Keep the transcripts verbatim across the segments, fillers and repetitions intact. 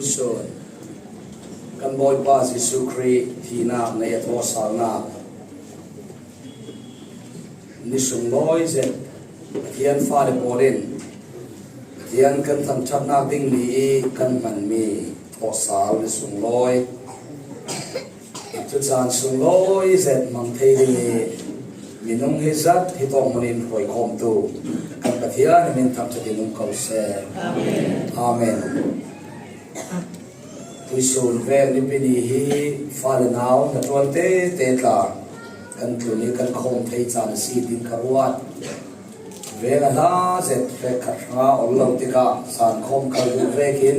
Sun kan Bawipa Jesuh Khrih thihna ngei a thawhsalna ni sunglawi zet Pathian fale pawl in Pathian kan thangṭhatnak ding ni i kan hmanmi thawhsal ni sunglawi, cucaan sunglawi zet hmang thei ding i minung hi zat hi tawng hmun in hruaikhawmtu kan Pathian min thangṭhat in um ko seh. Amen. Tuisun veng nipi ni hi fale nau hnaṭuan tete tla kan tlun i kan khawm thei caan a si tiin ka ruat. Veng a hla zet hrekkhat hranga ol lo tikah sankhawm khal duh vekin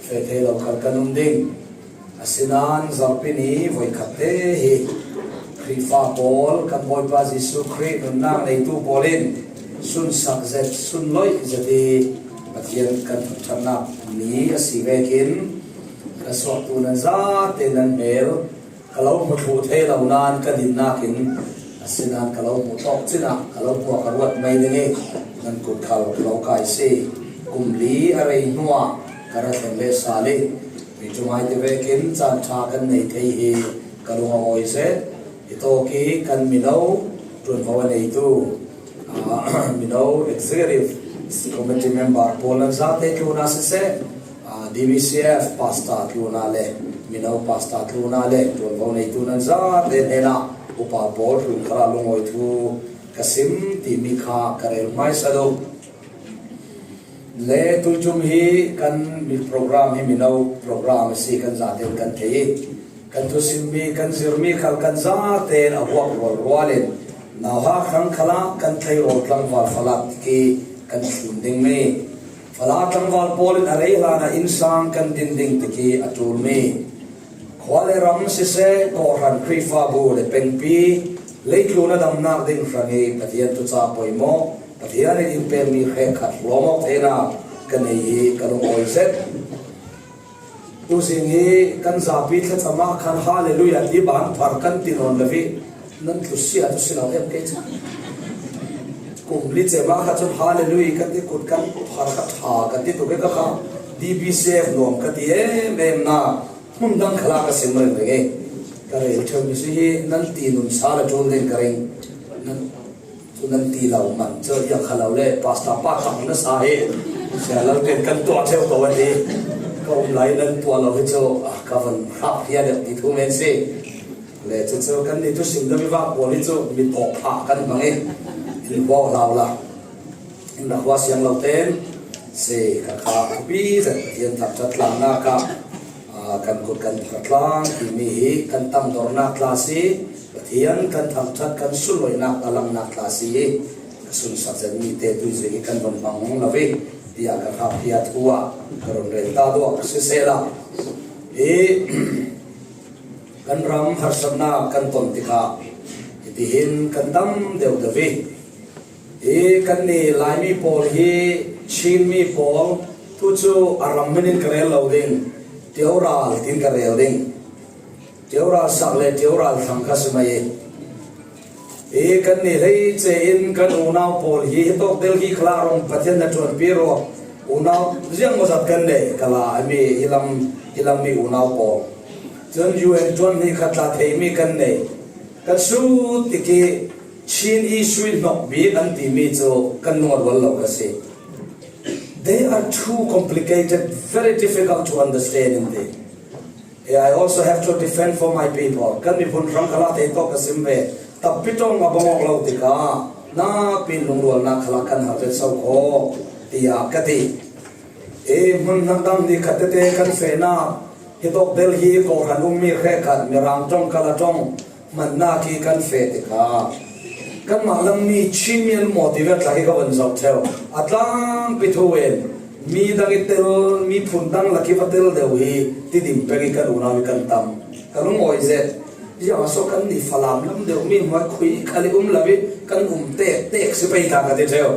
feh thei lo khal kan um ding. Asinain zarhpi ni voikhatte hi Khrihfa pawl kan Bawipa Jesuh Khrih nunnak neitu pawl in sunsak zet, sunloih zet i Pathian kan thangṭhatnak ni a si vekin ka suaktu nan zate nan hmel ka lo hmu thluh thei lo nain ka dinnak in, asinain ka lo hmuh tawk cinah ka lo hmuh ka ruat mai ding i nan kut khal ka lo kai si. Kum li a rei hnuah ka ra thleng leh sal i, mi ṭumai ti vekin caan ṭha kan nei thei hi ka lung a awi zet. Hi tawk i kan mino ṭuanvo a neitu, ah, mino executive committee member pawl nan zate tlun a siseh, ah, D B C F pastor tlun a le mino pastor tlun a le ṭuanvo neitu nan zate hnenah upa pawl tlun khalah lungawi thu ka sim timi kha ka rel hmaisa lo. Le tuiṭum hi kan mi program hi mino program a si kan zaten kan thei i, kan thusimmi, kan zirmi khal kan zaten a huap rualrual in nauhak hrang khalah kan tleirawl tlangval Falam tik i kan thlun dingmi Falam tlangval pawl in a rei hlanah innsang kan din ding tik i a ṭulmi khua le ram siseh, kawhhran, Khrihfabu le pengpi, leitlun a damnak ding hrang i Pathian thucah poimawh, Pathian in in pekmi hrekkhat hluam awk theinak ka nei hi ka lungawi zet. Tuzing hi kan zapi thlacam ah khan Hallelujah ti ban phar kan ti nawn lo i, nan tlusia tu si lo em kei cu. Kum li cem ah kha cun Hallelujah kan ti, kut kan phar kha ṭha kan ti tuk i ka kha D B C F nuam ka ti em em na. Hmun dang khalah ka sim ringring i ka rel ṭheu mi si hi nan ti nun sa le ṭul ding ka ring. Nan, cu nan ti lo man cu, iang kha lo le pastor pa tam na sa hi. Sia lo ten kan tuah ṭheu ko a ti. Ka um lai nan tuah lo hi cu, ah, ka van hrak hia deuh ti thu men si. Le cucu kan ni tu sim dami vak pawl hi cu mi tawk phah kan hmang i in huau hlau la. In rak hua siang lo ten si ka kha khuapi zet Pathian thangṭhat tlannak ah, aa, kan kut kan phar tlang timi hi kan tangdornak tla si, Pathian kan thangṭhat kan sunloihnak a langnak tla si hi. Ka sunsak zetmi te tuizing hi kan von hmang lo i, tiah ka hngakphia thu ah ka run rel ta duak sisehla i, kan ram harsatnak kan ton tikah hitihin kan dam deuh deuh i, hi kannih Laimi pawl hi Chinmi pawl tu cu a ram hminin ka rel lo ding, Tioral tin ka rel ding. Tioral sak le Tioral thlang kha si mai i, hi kannih hleice in kan unau pawl hi hitawk Delhi khalah rong Pathian na ṭuanpi ruak unau ziangmawzat kan nei, ka la a mi hi lam, hi lam mi unau pawl. Cun U N ṭuan hnih khat tla theihmi kan nei. Kan sut tik i Chin issue hnok bik an timi cu kan nungarual lo ka si. They are too complicated, very difficult to understand in the. I also have to defend for my people. Kan miphun hrang khalah thei tawk ka sim ve. Tapi ṭong a bang awk lo tikah napi lungrualnak khalah kan har vet so kho, tiah ka ti. I hmun hnakdang ni khat tete kan fehnak, hitawk Delhi kawhhran ummi hrekkhat Mirang ṭong kala ṭong hmannak hi kan feh tikah kanmah lammi Chinmi an maw ti vek tla hi ka van zoh ṭheu. A tlangpi thu in mi dang i tel, miphun dang lak i va tel deuh hi tidim peng i kan unau i kan tam. Ka lungawi zet. Ziang a so kannih Falam lam deuh mi hmuai khui khal i um lo i kan um tek tek si pei ta ka ti ṭheu.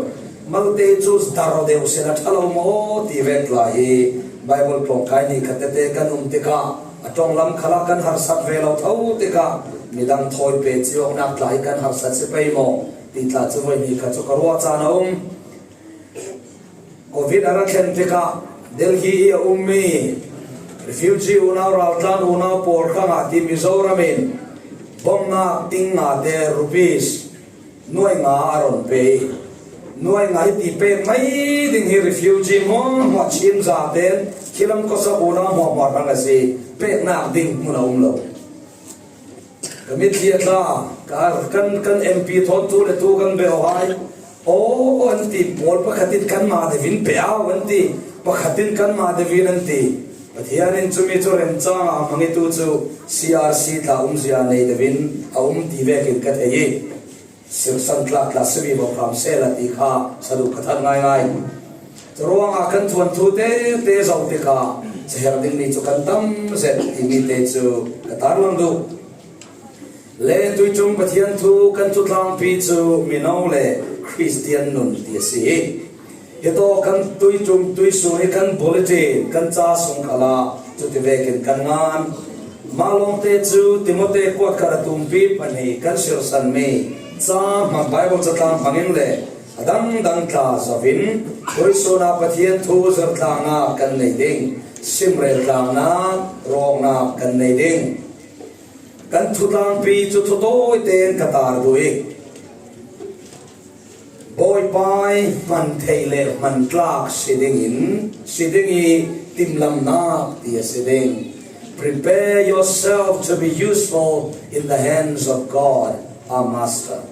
Malte cu dar deuh si na ṭha lo maw ti vek tla hi Bible tlawngkai ni khat tete kan um tikah a ṭonglam khalah kan harsat ve lo tho tikah midang thawi pe ciawknak tla hi kan harsat si pei maw ti tla cu voi ni kha cu ka ruah caan a um. Covid a ra thlen tikah Delhi i a ummi Refugee unau raltlan unau pawl khangah ti Mizoram in bawmnak ting ngate rupees nuai nga a ron pe i, nuai nga hi ti pek mai ding hi refugee hmuahhmuah Chin zaten khilam kawsak unau hmuahhmuah hrang a si, peknak ding hmun a um lo. Ka mitthli a tla, ka, kan, kan M P thawn tu le tu kan bel hai. Aw, an ti, pawl pakhatin kanmah devin pe au, an ti, pakhatin kanmah devin an ti. Pathian in cumi cu remcang a hmang i tu cu C R C tla umzia nei devin a um ti vekin ka thei i, sirsan tlak tla simi vo hram sela ti kha saduh ka that ngaingai. Curuangah kan thuanthu tete zoh tikah caher dingmi cu kan tam zet timi te cu ka tarlang duh. Le tuicung Pathian thu kan thutlangpi cu mino le Khristian nun ti a si i, hitawk kan tuicung tuisun hi kan bulletin kan ca sung khalah cuti vekin kan ngan. Mah lawngte cu Timote kuat khat a tumpi pahnih kan sirsanmi ca hmang Bible catlang hmangin le a dangdang tla zohin tuisun ah Pathian thu zirtlangnak kan nei ding, simrel tlangnak, rawknak kan nei ding. Kan thutlangpi cu thutawi tein ka tar duh i, Bawipa i hman theih le hman tlak si dingin, si ding i timlamnak ti a si ding. Prepare yourself to be useful in the hands of God, our Master.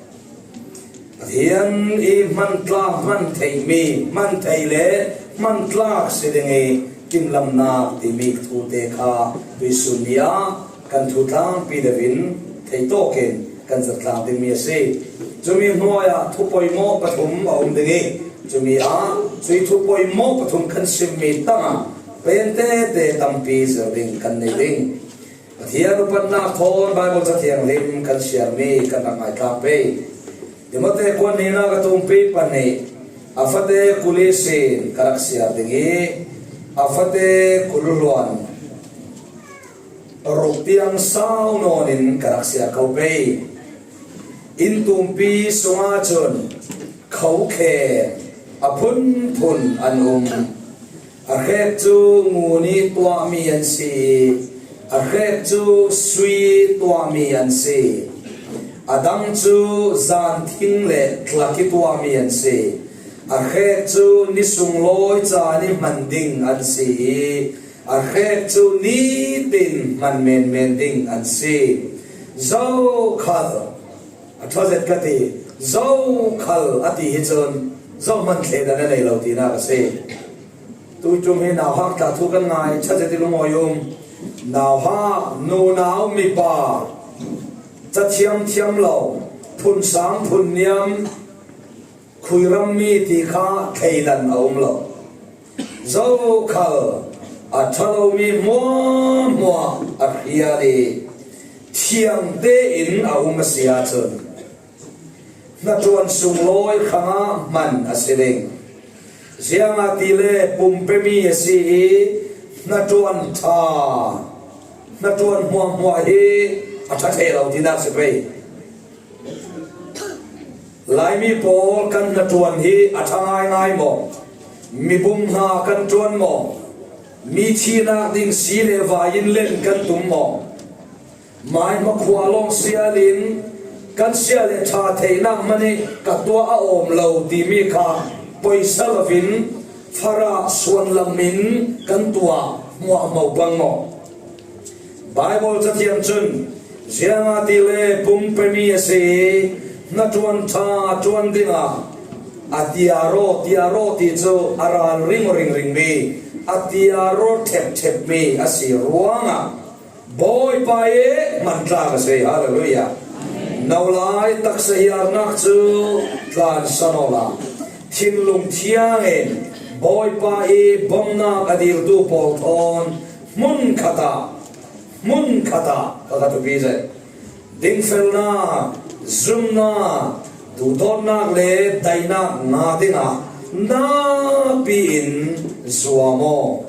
Pathian i hman tlak, hman theihmi, hman theih le hman tlak si ding i timlamnak timi thute kha tuisun ni ah kan thutlangpi deuhin thei tawkin kan zirtlang dingmi a si. Cumi hnuai ah thu poimawh pathum a um ding i, cumi ah cui thu poimawh pathum kan simmi tangah pentete tampi zir ding kan nei ding. Pathian upatnak thawn Bible Ca Thianghlim kan siarmi kan rak ngaitlang pei. Timote kuat hnihnak a tumpi pahnih, a fate kul ihsin ka rak siar ding i, a fate kul hluan ruk tiang sau nawn in ka rak siar ko pei. Inn tumpi sungah cun khokhen a phunphun an um. A hrek cu ngun i tuahmi an si i, a hrek cu sui i tuahmi an si. A dang cu zanthing le tlak i tuahmi an si. A hrek cu ni sunglawi caan i hman ding an si i, a hrek cu nitin hman menmen ding an si. Zokhal, a ṭha zet ka ti, zokhal a ti hi cun zohman thleidan a nei lo tinak a si. Tuicung hi nauhak tla thu kan ngai, ṭha zet i lungawi um. Nauhak, nunau, mipa, ca thiamthiam lo, phun sang, phun niam, khuirammi ti kha thleidan a um lo. Zokhal a ṭha lomi hmuahhmuah a hrial i thiang tein a um a si ahcun hnaṭuan sunglawi hrangah hman a si ding. Ziangahtile pumpe mi a si i hnaṭuan ṭha, hnaṭuan hmuahhmuah hi a ṭha thei lo tinak si pei. Laimi pawl kan hnaṭuan hi a ṭha ngaingai maw? Mibum hna kan ṭuan maw? Mi thihnak ding si le vai in len kan tum maw? Mai hmakhua lawng sial in kan sial le ṭha theihnak hmanh hi ka tuah a awm lo timi kha poisa loin farah suan lam in kan tuah hmuahhmuah pang maw? Baibal Cathiang cun, ziangahtile pumpe mi a si i hnaṭuan ṭha ṭuan dingah a tiar aw, tiar aw ti cu a ralring aw ringringmi, a tiar aw ṭhepṭhepmi a si ruangah Bawipa i hman tlak a si. Hallelujah. Nolai taksa hiarnak cu tlansan awla thinlung thiang in Bawipa i bawmhnak a dirtu pawl thawn hmunkhat ah, hmunkhat ah pakhat upi zet, dingfelnak, zumnak, duhdawtnak le daihnak ngah dingah napi in zuam aw.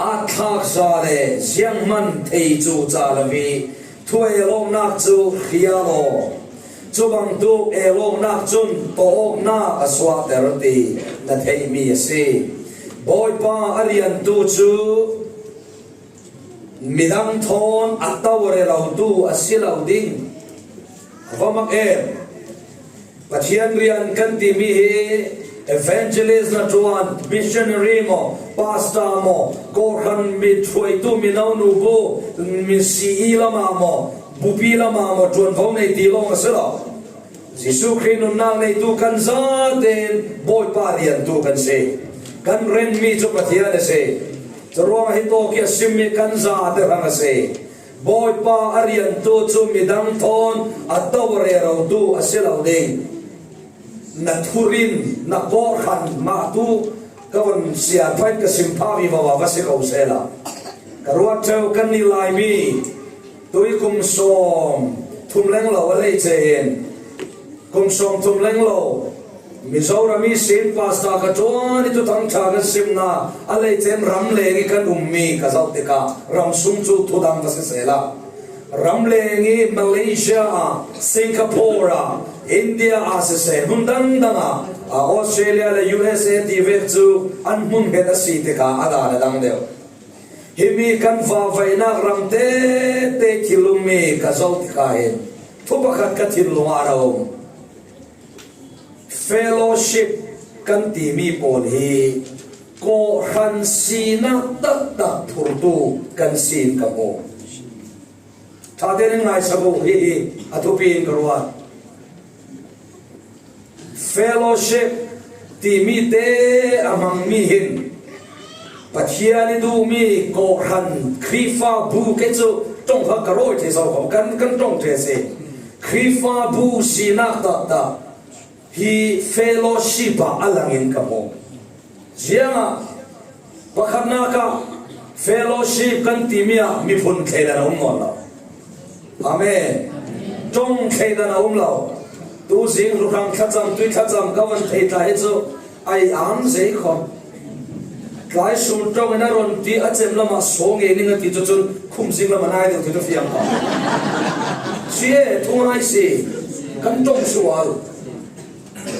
Aa thlakza le zianghman thei cu ca lo i thu el awknak cu hrial aw. Cu bantuk el awknak cun tawh awknak a suahter ti na theihmi a si. Bawipa a riantu cu Midang thawn a to a rerotu a si lo ding. A va mak em. Pathian rian kan timi hi evangelist na ṭuan, missionary maw, pastor maw, kawhhran mi thuaitu, mi nonu bu, mi C E lama maw, bupi lama maw, ṭuanvo nei ti lawng a si lo. Jesuh Khrih nunnak neitu kan zaten Bawipa riantu kan si. Kan renmi cu Pathian a si. Curuangah hi tawk hi a simmi kan zate hrang a si. Bawipa a riantu cu midang thawn a to a rerotu a si lo ding. Na thurin, na kawhhran mah tu ka vun siar phain ka sim phah vivo a va si ko sehla. Ka ruat ṭheu kannih Laimi tui kum sawm thum lenglo a leice in, kum sawm thum lenglo Mizoram i sin pastor ka ṭuan i Thuthang ṭha kan simna a leice in ramleng i kan ummi ka zoh tikah ramsung cu thudang va si sehla. Ramleng i Malaysia ah, Singapore ah, India ah siseh, hmun dangdang ah, a Australia le U S A ti vek cu an hmun het a si tikah a dan a dang deuh. Himi kan vavaihnak ram tete thil ummi ka zoh tikah hin thu pakhat ka thinlung ah a um. Fellowship kan timi pawl hi kawhhran sinak taktak phurtu kan si in ka hmu. Ṭha tein in ngaihsak uh, hihi a thupi in ka ruat. Fellowship timi te a hmangmi hin Pathian i duhmi kawhhran Khrihfabu, kei cu ṭong kha ka rawi ṭheh zo ko, kan, kan ṭong ṭheh si. Khrihfabu sinak taktak hi fellowship ah a lang in ka hmu. Ziangah pakhatnak ah fellowship kan timi ah miphun thleidan a um nawn lo. Amen. Ṭong thleidan a um lo. Tuzing ruhrang thlacam, tui thlacam ka van thei ta hi cu ai ang zei khawh. Tlai sun ṭong in a ron ti a cem lamah saw nge ning a ti cu cun khumzing lam a nai deuh ti cu fiang ko. Si e, thungai si. Kan ṭong sual.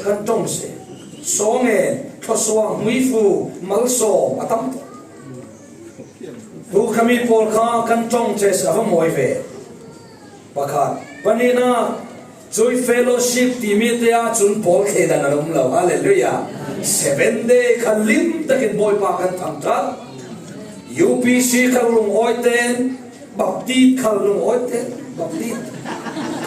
Kan ṭong si. Saw nge, thluasuang, muifu, malsawm a tam. Tu khami pawl kha kan ṭong ṭheh si a va mawi ve. Pakhat. Pahnihnak, cui fellowship timi te ahcun pawl thleidan an um lo. Hallelujah. Seven Day kha lim takin Bawipa kan thangṭhat. U P C kha lungawi ten, Baptist khal lungawi te, Baptist.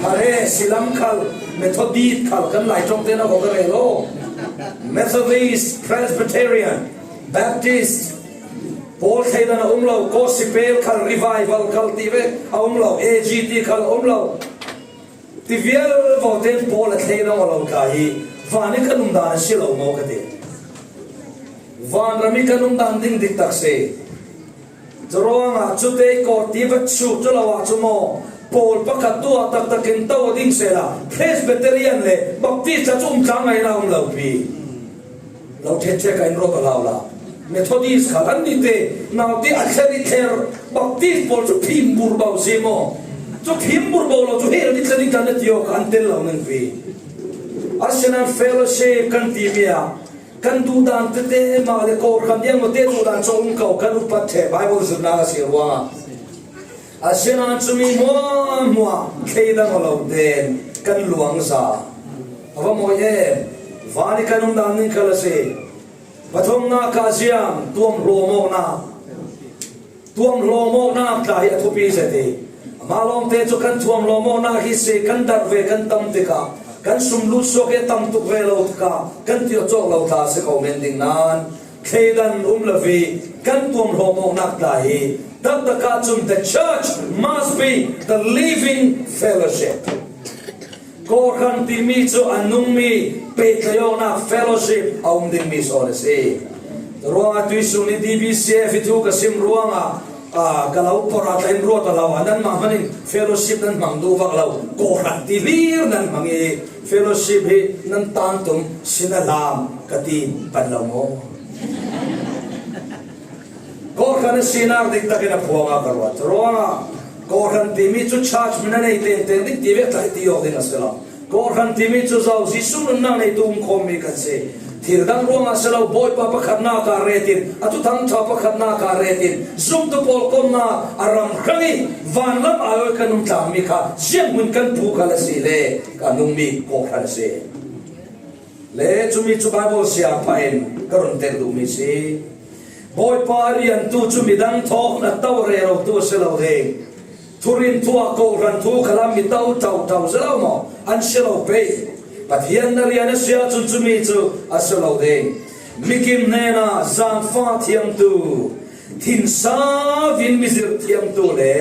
Hare, silam khal, Methodist khal, kan Lai ṭong te na ko ka rel lo. Methodist, Presbyterian, Baptist, pawl thleidan a um lo, Gospel khal, Revival khal ti ve a um lo, A G T khal a um lo. Ti vial vo ten pawl a thleidan a lo tla hi, van i kan umdan a si lo maw ka ti. Vanram i kan umdan ding dik tak si. Curuangah cute kawt ti va chuk cu lo ah cu maw, pawl pakhat tu ah taktak in to ding sehla, Presbyterian le Baptist ah cu um tlang ngai na um lo pi. Lo ṭhet ṭhek ah in rawk a hlau la. Methodist kha an ni te, naute a thler i thler, Baptist pawl cu phim bur bo si maw? Cu phim bur bo lo cu hel ni tla ding tla na ti awk an tel lo ning pi. Asinain fellowship kan timi ah, kan duhdan tete mah le kawhhran viang mawte duhdan cu a um ko, kan upat ṭheh Bible zirnak a si ruangah. Asinain cumi hmuahhmuah thleidan aw lo tein kan luangza. A va mawi em. Van i kan umdan ning khal a si. Pathumnak ah ziang tuamhlawm awknak. Tuamhlawm awknak tla hi a thupi zet i, amah lawngte cu kan tuamhlawm awknak hi si, kan darh ve kan tam tikah, kan sum lut suak i a tam tuk ve lo tikah, kan tirh cawk lo tla a si ko men ding nain, thleidan um lo i kan tuamhlawm awknak tla hi taktak ahcun the church must be the living fellowship. Kawhhran timi cu a nungmi pehtlaih awknak fellowship a um dingmi sawn a si. Ruangah tuihsun i D B C F i thu ka sim ruangah, aa, ka lo porh ah tlain ruat a lo ah, nanmah hmanh in fellowship nan hmang duh vak lo, kawhhran ti hlir nan hmang i fellowship hi nan tangtum sin a hlam ka ti pan lo maw? Kawhhran a sinak dik takin a phuang ah ka ruat. Ruangah kawhhran timi cu church min a nei tengteng ding ti vek tlaih ti awk ding a si lo. Kawhhran timi cu zo Jesuh nunnak neitu um khawmmi kan si. Thil dang ruangah si lo, Bawipa pakhatnakah retin, a thuthang ṭha pakhatnakah retin, zumtu pawlkomna a ram hrang i vanlam aiawh kan um tlangmi kha zianghmun kan phu kha la si le, ka nungmi kawhhran a si. Le cumi cu Bible siangpain ka run tel duhmi si. Bawipa a riantu cu midang thawk a to rerotu a si lo ding. Thurin thu ah kohhran thu khalam mi to ṭoṭo si lo maw? An si lo pei. Pathian na rian a si ahcun cumi cu a si lo ding. Mikim hnenah zaangfah thiamtu, thinsau in mizirh thiamtu le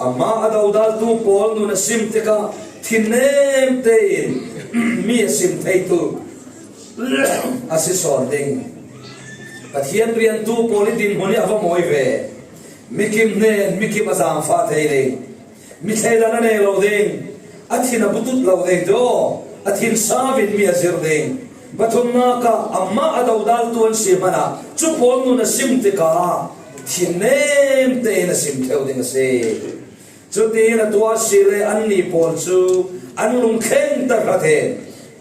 amah a dodaltu pawl nun a sim tikah thinnem tein mi a sim theitu a si sawn ding. Pathian riantu pawl i dinhmun hi a va mawi ve. Mikim hnen mikim a zaangfah thei ding. Mi thleidan a nei lo ding. A thin a butut lo ding cu a thinsau in mi a zirh ding. Pathumnak ah amah a dodaltu an si hmanah cu pawl nun a sim tikah thinnem tein a sim theu ding a si. Cutiin a tuah si le annih pawl cu an lungthleng ta hratin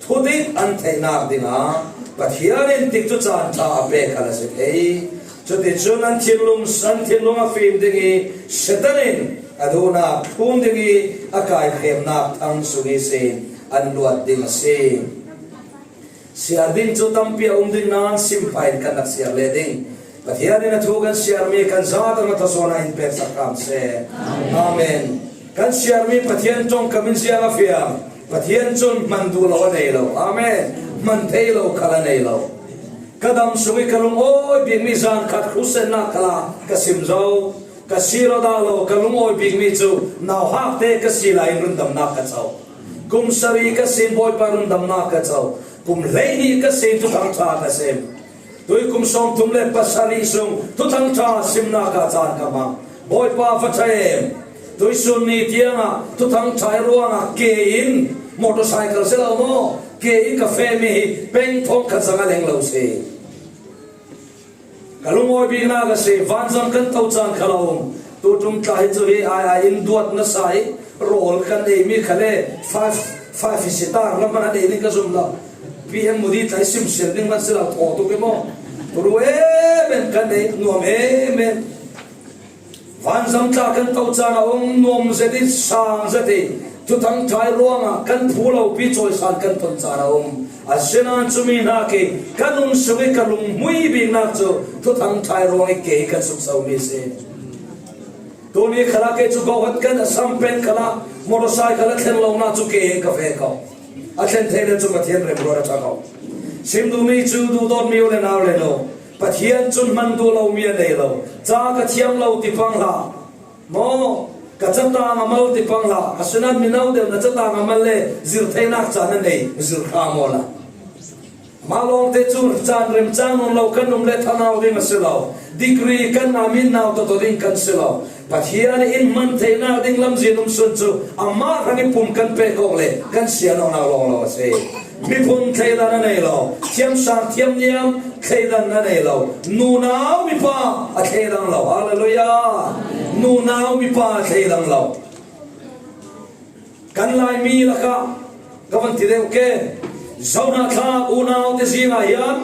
thudik an theihnak dingah Pathian in tikcu caan ṭha a pek khal a si thei. Cuticun an thinlung, an thinlung a fim ding i Satan in a duhnak thlum ding i a kaikhemnak thang sung ihsin an luat ding a si. Siar ding cu tampi a um ding nain sim pah in kan rak siar leh ding. Pathian in a thu kan siarmi kan zate ram a thlawsuahnak in peksak hram seh. Amen. Kan siarmi Pathian ṭongkam in ziang a fiang. Pathian cun hman duh lo a nei lo. Amen. Hman thei lo khal a nei lo. Ka dam sung i ka lungawi bikmi zan khat khusennak khalah ka sim zo. Ka sir aw dah lo, ka lungawi bikmi cu nauhakte ka si lai in rundamnak ka co. Kum sarih ka sin Bawipa rundamnak ka co. Kum hleihnih ka sin thuthang ṭha ka sim. Tui kum sawmthum le pasarih sung thuthang ṭha simnak ah caan ka hmang. Bawipa va ṭha em. Tuisun ni tiangah thuthang ṭha i ruangah ke in, motorcycle si lo maw, ke in ka fehmi hi peng thawngkhat zong a leng lo si. Ka lungawi biknak a si, vanzam kan to caan kha lo um. Tuṭum tla hi cu hi ai ai in duat nasa i rawl kan eimi kha le five, five hi si tar lam hmanh a dei ding ka zum lo. P M Modi tla i simsial ding hmanh si lo, thaw tuk i maw? Ru em em kan ei, nuam em em. Vanzam tla kan to caan a um, nuam zet i sang zet i thuthang ṭha i ruangah kan phu lo pi cawisan kan ton caan a um. Asinain cumi hnak i ka nun sung i ka lunghmui biknak cu thuthang ṭha i ruang i ke i kan suksomi a si. Tuni khalah kei cu bohot kan a sam peng khalah motorcycle a thlen lonak cu ke in ka ve ko. A thlen thei le cu Pathian remruat a ṭha ko. Sim duhmi cu duhdawtmi u le nau le lo. Pathian cun hman duh lomi a nei lo. Ca ka thiam lo ti pang hlah. Maw, ka catang a mal ti pang hlah. Asinain mino deuh na catang a mal le zirh theinak caan a nei, zirh hram awla. Mah lawngte cu caan remcang nawn lo kan um le thanau ding a si lo. Degree kan ngah mi nau tawtaw ding kan si lo. Pathian in hman theihnak ding lamzin um sun cu amah hrang i pum kan pek awk le kan sian awknak lawnglawng a si. Miphun thleidan a nei lo, thiamsang thiamniam thleidan a nei lo, nunau mipa a thleidang lo. Hallelujah! Nunau mipa a thleidang lo. Kan Laimi lakah ka van ti deuh ke, Zohna thlak unau te zingah hian,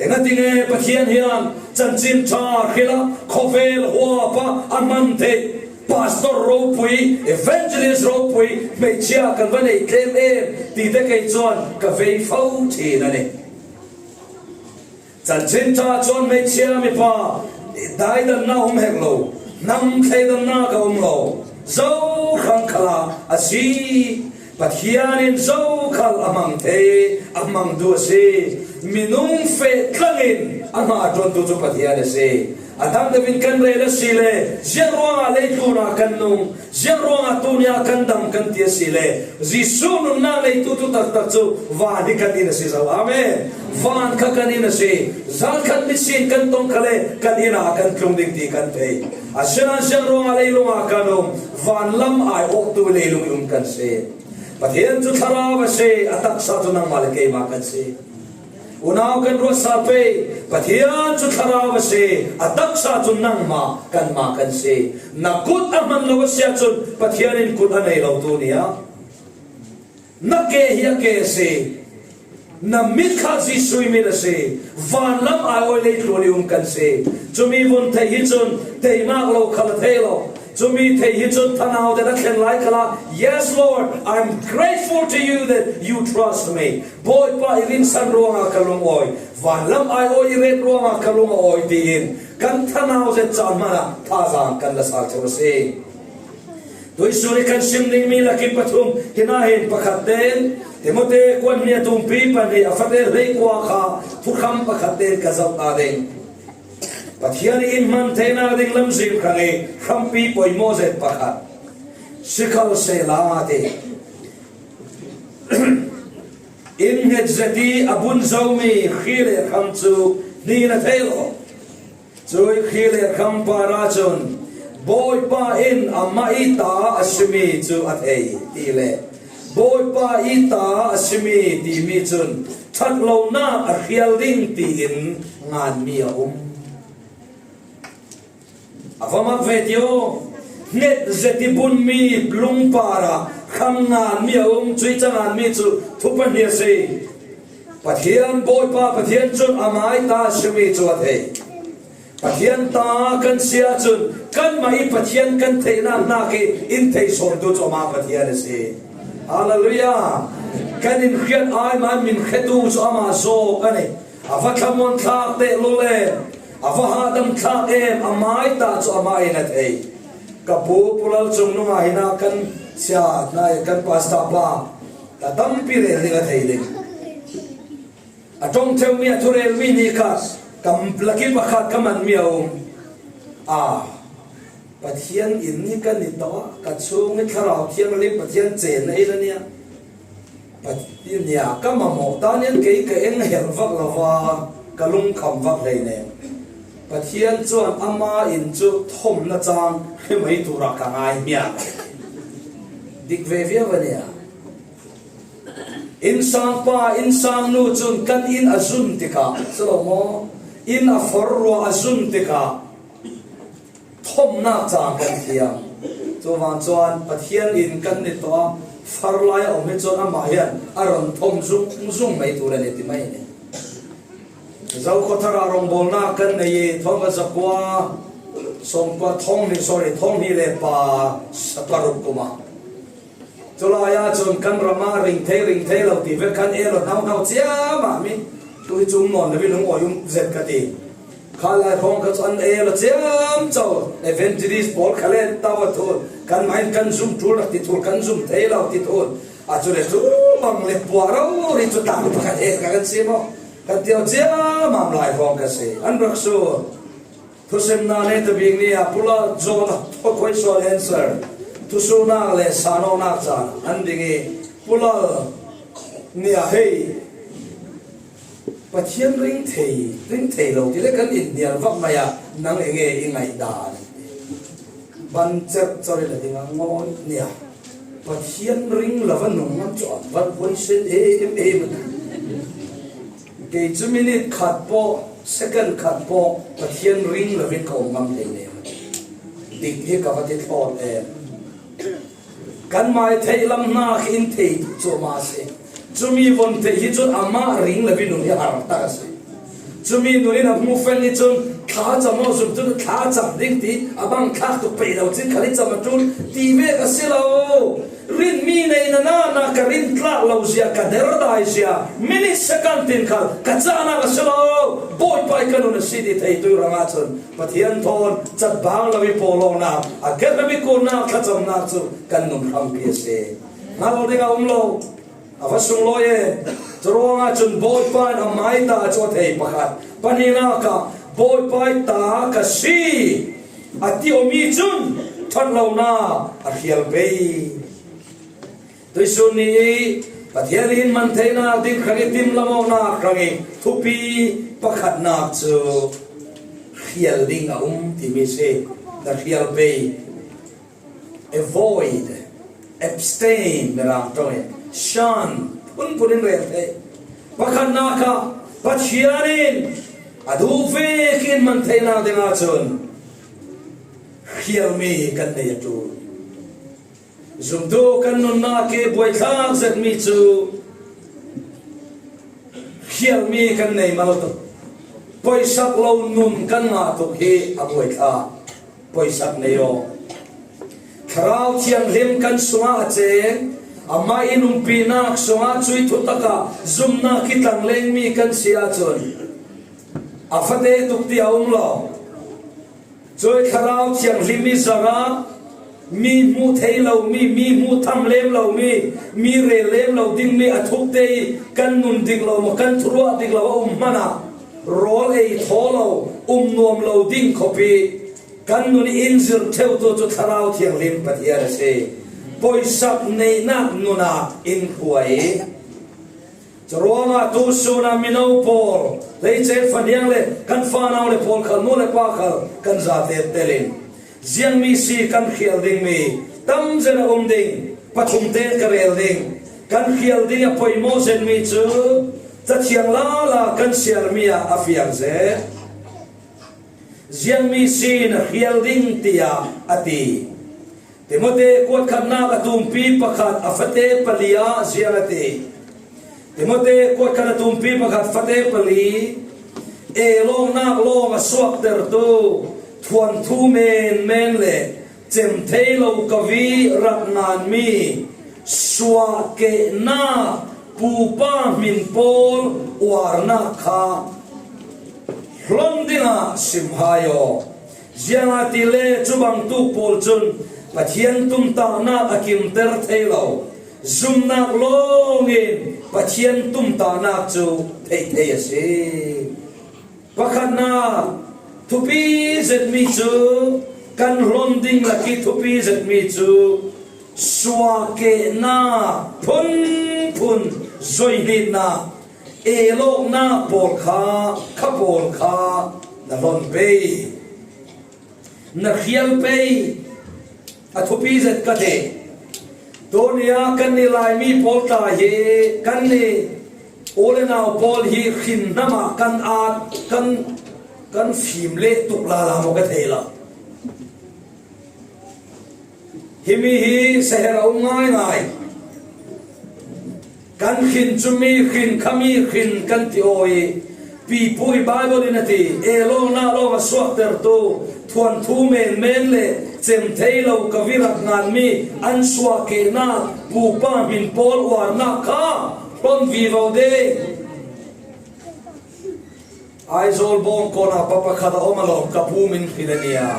engatinge Pathian hian chanchin ṭha hrilh a khawvel huap a a hman theih pastor ropui, evangelist ropui hmeichhia kan va neih tlem em ti te kei chuan ka vei fo ṭhin a ni. Chanchin ṭha chuan hmeichhia mipa daidanna um hek lo, hnam thleidanna ka um lo, Zokhal khalah a si. Pathian in Zokhal a hmang thei, a hmang duh a si. Minung feh tlangin a hna a ṭuantu cu Pathian a si. A dang deuhin kan rel a si le, ziang ruangah leitlunah kan nung, ziang ruangah tunia kan dam kan ti a si le, Jesuh nunnak neitu tu taktak cu van hi kan inn a si zo. Amen. Van kha kan inn a si. Zan khat nisin kan tong kha le kan inn ah kan tlung ding ti kan thei. Asinain ziang ruangah leilungah kan um, van lam aiawhtu leilung i um kan si. Pathian cu thlarau a si, a taksa cu nangmah le keimah kan si. Unau kan ruat sal pei, Pathian cu thlarau a si, a taksa cu nangmah kanmah kan si. Na kut a hman lo a si ahcun Pathian in kut a nei lo tu ni ah. Na ke hi a ke a si. Na mit kha Jesuh i mit a si. Vanlam aiawh leitlun i um kan si. Cumi vun theih hi cun teinak lo khal a thei lo. Cumi theih hi cun thanau te na thlen lai khalah, "Yes, Lord, I'm grateful to you that you trust me." Bawipa i rinsan ruangah ka lung a awi, vanlam aiawh i ret ruangah ka lung a awi, tiin kan thanau zet caan hmanah thazaang kan la sal cio a si. Tuisun i kan sim dingmi lakin pathum, hinahin pakhat ten Timote kuan hnih a tumpi pahnih a fate hleikua kha thukham pakhat ten ka zoh ta ding. Pathian i in hman theinak ding lamzin hrang i hrampi poimawh zet pakhat. Sikhalsehla ti in nghet zet i a bun zomi hri le hram cu hnin a thei lo. Cui hri le hram par ahcun Bawipa in amah i ta a simi cu a thei ti le Bawipa i ta a simi timi cun ṭhatlonak a hrial ding tiin nganmi a um. A va mak ve tio. Nghet zet i bunmi lungpar ah hram nganmi a um, cui ca nganmi cu thu pahnih a si. Pathian Bawipa Pathian cun amah i ta a simi cu a thei. Pathian ta kan si ahcun kanmah i Pathian kan theihnak hnak i in thei sawntu cu amah Pathian a si. Hallelujah! Kan in hriat ai man min hretu cu amah zawk a ni. A va thlamuan thlak te lule a va hahdam thlak em, a mai ta cu amah in a thei. Ka pu Pu Lal Cung nungah hinah kan sia hna i kan pasta pa a tampi rel ding a thei ding. A ṭong theuhmi a thurelmi nih kha ka laki pakhat ka manmi a um. A Pathian in hi kan i tawh ah ka chung i Thlarau Thianghlim Pathian cen na i la nia. Pathian nia ka mamawh ta nian kei ka eng hel vak lo va ka lungkham vak hlei ne. Pathian cuan ama in cu thomna cang hrimai tura ka ngai hmiak. Dik ve viau a nia. Innsangpa, innsangnu cun kan inn a zun tikah, si lo maw? Inn a forruah a zun tikah, thomnak cang kan thiam. Cuvang cuan Pathian in kan ni tawh a far lai a um hi cun amah hian a ron thom zung zung mai tu le ni ti mai ni. Zokhawthar ah rawngbawlnak kan nei i thawng a zakua, sawmkua thawng hnih, sorry, thawng hnih le pa sa paruk kum ah. Culai ahcun kan ram ah ring thei, ring thei lo ti ve kan el lo hno hno ciamah mi. Tu hi cung nawn lo i lung awi um zet ka ti. Kha lai hrawng ka cu an el lo ciamco, evangelist pawl kha len tau a thul. Kan mah in kan zum ṭul rak ti thul, kan zum thei lo ti thul. A cu le cu bang le puah rori cu tang pakhat he ka kan si maw? Kan ti aw ciamam lai hrawng ka si. An rak sur. Thusimnak nih tabik ni ah Pu Lal John Khoi Sual answer. Thusuhnak le sanawknak caan an ding i Pu Lal nih ah hei Pathian ring thei, ring thei lo ti le kan in hnial vak mai ah nang enge i ngaihdan? Ban cerh cer in a ding a ngawi nia. Pathian ring lo va nung ngam cu an van huaisen em em. Kei cu minute khat pawh, second khat pawh Pathian ring lo in ka um ngam hlei ne. Dik hi ka va ti thlawt em. Kan mai theih lam hna khi in thei cu mah a si. Cumi von theih hi cun amah ring lo in um hi a har tak a si. Cumi nun in a hmu feng i cun thlacam aw zumtu thlacam ding ti a bang thlak tuk peih lo cin khal i cam a ṭul ti vek a si lo. Rinmi nei na na na ka rin tlak lo zia, ka der dai zia, minute second tin khal ka cahnak a si lo. Bawipa i ka nun a si ti thei tu rang ahcun Pathian thawn cat bang lo i pawlawnak a gerham i kunnak thlacamnak cu kan nun hrampi a si. Hngal ding a um lo. A va sunglawi e. Curuangah cun Bawipa in a mai ta cu a thei pakhat. Pahnihnak ah Bawipa i ta ka si a ti awmi cun ṭhat lonak a hrial pei. Tuisun ni i Pathian in man theinak ding hrang i timlam awknak hrang i thupi pakhatnak cu hrial ding a um timi si. Na hrial pei. Avoid, abstain, Mirang ṭong in, shun, phunphun in rel thei. Pakhatnak ah Pathian in a duh vekin man theinak dingah cun hrialmi kan nei a ṭul. Zumtu kan nunnak i buaithlak zetmi cu Sialmi kan nei mal tuk. Poisak lo nun kan ngah tuk hi a buaitha. Poisak nei aw. Thlarau Thianghlim kan sungah a cheng, amah in umpinak sungah cui thutakah zumna kitlang lengmi kan si ahcun a fate tuk ti a um lo. Cui Thlarau Thianghlim i zarah mi hmuh thei lomi, mi hmuh tham lem lomi, mi rel lem lo dingmi a thukte i kan nun dik lo maw, kan thuruah dik lo a um hmanah rawl ei thaw lo, um nuam lo ding khawpi kan nun i in zir theutu cu Thlarau Thianghlim Pathian a si. Poisak neihnak nun ah in hruai. Curuangah tu sun ah mino pawl, hleice faniang le kan fanau le pawl khal, nu le pa khal kan zate telin, ziangmi si kan khial dingmi tamzet a um ding, pathum te ka rel ding. Kan khial ding a poimaw zetmi cu Cathiang lala kan siarmi ah a fiang zet. Ziangmi si na khial ding, tiah a ti. Timote kuatkhatnak a tumpi pakhat a fate pali ah ziang a ti. Timote kuatkhat a tumpi pakhat fate pali, elawknak lawng a suaktertu, thuanthu menmen le cem thei lo ka vi rak nganmi suahkehnak pupa hmin pawl uarnak kha hlon dingah sim hai aw. Ziangahtile cu bangtuk pawl cun Pathian tumtahnak a kimter thei lo, zumnak lawngin Pathian tumtahnak cu theih thei a si. Pakhatnak, thupi zetmi cu, kan hlon ding lakih thupi zetmi cu suahkehnak phunphun zoihnihnak, elawknak pawl kha, kha pawl kha na hlon pei, na khial pei. A thupi zet ka ti. Tunia kannih Laimi pawl tla hi, kannih u le nau pawl hi hrin hnam ah kan at, kan, kan fim leh tuk lala maw ka thei lo. Himi hi saher a um ngaingai. Kan hrin cumi hrin, khami hrin kan ti aw i, pipu i Baibal in a ti, elawknak lawng a suaktertu, thuanthu menmen le cem thei lo ka vi rak nganmi an suahkehnak pupa hmin pawl uarnak kha hlon vivo ding. Aizawl bawngkawn ah pa pakhat a om a lawm, ka pu min hrin a nia,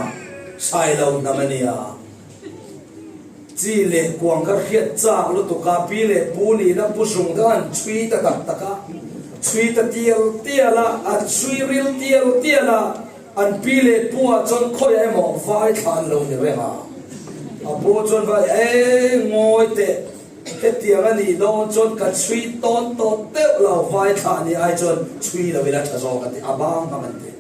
Sailo hnam a nia. Ci le kuang ka hriat cak lutuk ah pi le pu nih na pu zung dang an chui ta taktak ah, chui ta tial tial ah, a chui ril tial tial ah, an pi le pu ah cun khoi a emaw vai thlan lo ni reng ah. A pu cun vai e ngawi te. Hetiang a nih dawn cun ka chui tawn tawn deuh lo, vai thlah nih ai cun chui lo ila ṭha zaw ka ti, a bang hmang an ti.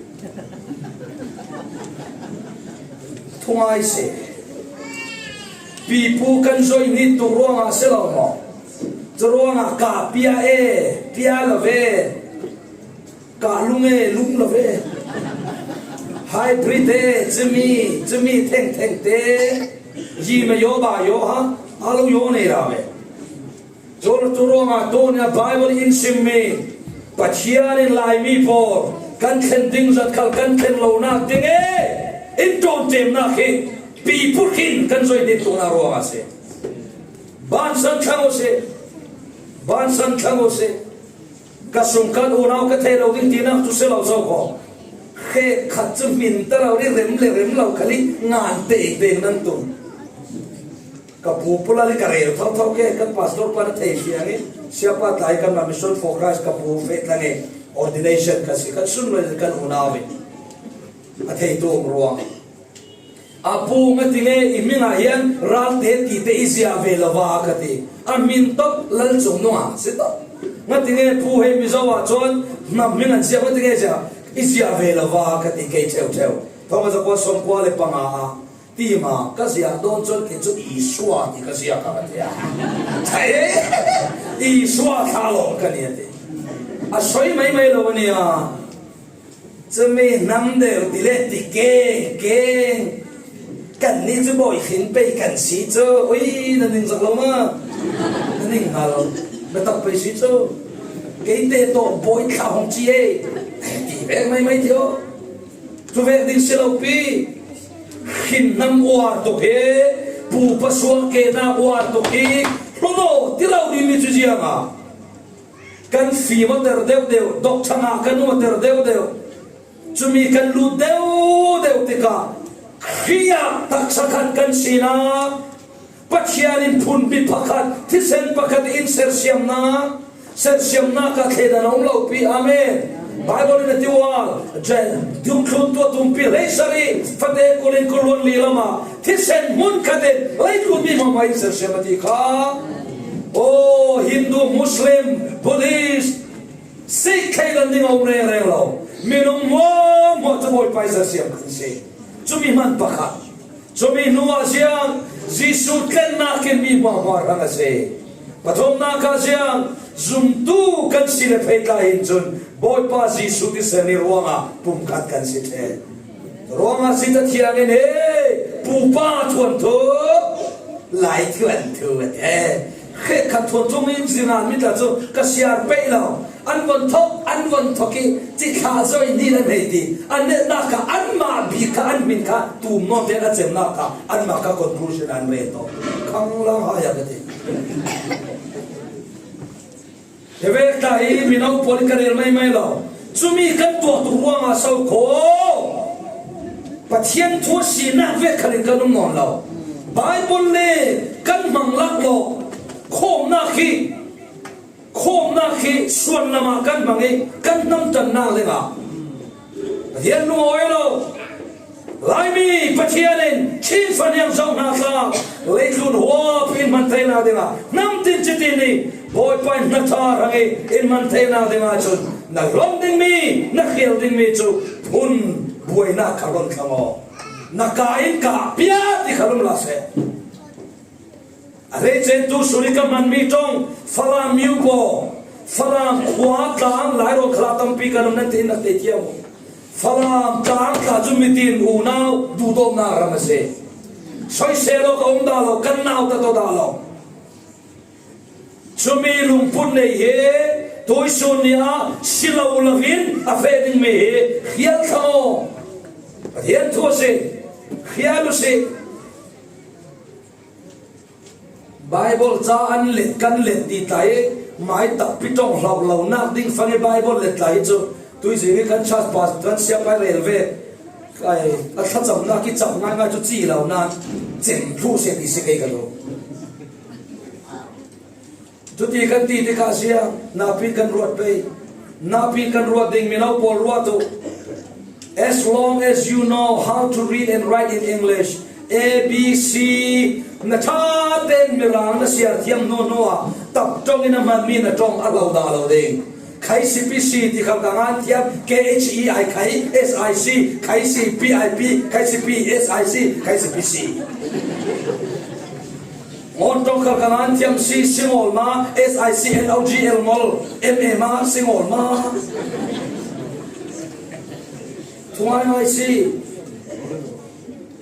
Thungai si. Pipu kan zoih nih tuk ruangah si lo maw? Cu ruangah ka pia e, pia lo ve. Ka lung e, lung lo ve. Hybrid e, cumi, cumi thengtheng te, yi me yo ba yo ha, a lo yo nei ra ve. Cun cu ruangah tunia Bible in simmi Pathian in Laimi pawl kan thlen ding zat khal kan thlen lonak ding e, in ṭawmṭemnak hi pipu hrin kan zoih nih tuknak ruangah a si. Bansan thlang u sih, bansan thlang u sih. Ka sung kan unau ka thei lo ding tinak cu si lo so ko. Hre khat cu hmin ta lo rih rem le rem lo khal i ngan teitei nan tum. Ka pu pula le ka rel thotho ke, kan pastor pa na thei fiang i, siapa tlai kan ma Mission for Christ ka pu feh tlang i, ordination ka si, kan sun lo kan unau i. A thei tu um ruang. A pu, ngatinge i hming ah hian Ralte tite i ziah ve lo va ka ti. A hmin tawk Lalcung nungah si tawk. Ngatinge pu hei Mizo ah chuan hnam hming an ziah, ngatinge ziah, i ziah ve lo va ka ti kei theu theu. Thawng a zakua sawmkua le panga a ti ma ka ziah dawn chuan kei chu Isua ti ka ziah ka ti a. Thai e, Isua thla lawm ka ni a ti. A sawi mai mai lo a nia. Cumi hnam deuh ti le ti keng keng. Kannih cu bawi hrin pei kan si cu. Ui, na ning zak lo ma. Na ning hngal. Na tak pei si cu. Keite tawh bawi thla hong ci e, ti vek maimai thei aw. Thu vek ding si lo pi. Khin hnam uar tuk hi, pupa suak kena uar tuk hi. Hlawm aw, ti lo ding mi cu ziang a. Kan fim aw ter deuh deuh, dawk thang ah kan um aw ter deuh deuh. Cumi kan lut deuh deuh tikah Khrih ah taksa khat kan sinak, Pathian in phunbi pakhat, thisen pakhat in sersiamnak, sersiamnak ah thleidan a um lo pi. Amen. Bible in a ti ual, Jen, dungthlun tua tumpi hleisari, fate kulin kuluan li lamah, thisen hmun khat in leitlun mi mahmah in sersiam a ti kha. Oh, Hindu, Muslim, Buddhist, Sikh thleidan ding a um rengreng lo. Minung hmuahhmuah cu Bawipa ih sersiam kan si. Cumi hman pakhat. Cumi hnuah ziang Jesuh tlennak in mi hmuahhmuah hrang a si. Pathumnak ah ziang zumtu kan si le pheitla hin cun Bawipa Jesuh thisen ih ruangah pumkhat kan si ṭheh. Ruangah si Cathiang in he pupa thuanthu, lai thuanthu a ti. He khat thuanthu in zinan mi tla cu ka siar pei lo. An von thok, an von thok ih cithlah zoi ni le hmei ti an netnak kha anmah bik kha an hmin kha tum nawn tein a cemnak kha anmah kha conclusion an rel tawn. Khang la hai a ka ti. Hivek ta hi mino pawl in ka rel maimai lo. Cumi kan tuah tuk ruangah so kho Pathian thu a sinak vek khal in kan um nawn lo. Bible le kan hmang lak lo. Khawmnak hi, khawmnak hi suan lamah kan hmang ih kan hnamtannak dingah Pathian lungawi lo. Laimi Pathian in Chin faniang zoh hna tla, leitlun huap in hman theinak dingah hnamtin citin ih Bawipa in hna ṭha hrang ih in hman theinak dingah cun na hlon dingmi, na khial dingmi cu phun buainak kha hlon thlang aw. Na ka in kah piak ti kha lum la seh. A hleicentu suri ka hmanmi ṭong Falam Myo Paw, Falam khua tlang Lairawn khal ah tampi kan um nan tiin na tei thiam uh. Falam tlang tla cu mitin unau duhdawtnak ram a si. Soisel aw ka um dah lo, kan nau ta dah lo. Cumi lungput nei hi tuisun ni ah si lo loin a feh dingmi hi khial thlang aw. Pathian thu a si, khial u sih. Baibal ca an let, kan let ti tla i mai takpi ṭong hlauh lonak ding fang i Baibal let tla hi cu tuizing i kan church pastor kan siangpai rel ve. Ai, a thlacamnak i cam ngaingai cu ci lo nain cem thluh seh ti si kei ka duh. Cuti kan ti tikah ziang napi kan ruat pei. Napi kan ruat ding mino pawl ruat uh. As long as you know how to read and write in English, A B C, na ṭha tein Mirang na siar thiam hnu hnu ah tap ṭong in a hmanmi na ṭong a hlo dah lo ding. Khai sipi si ti kha ka ngan thiam, K H E I khai, S I C, khai sipi I P, khai sipi S I C, khai sipi si. Ngawn ṭong khal ka ngan thiam si, si ngawl ma, S I C N O G L ngawl, M A ma, si ngawl ma. Thungai ngai si.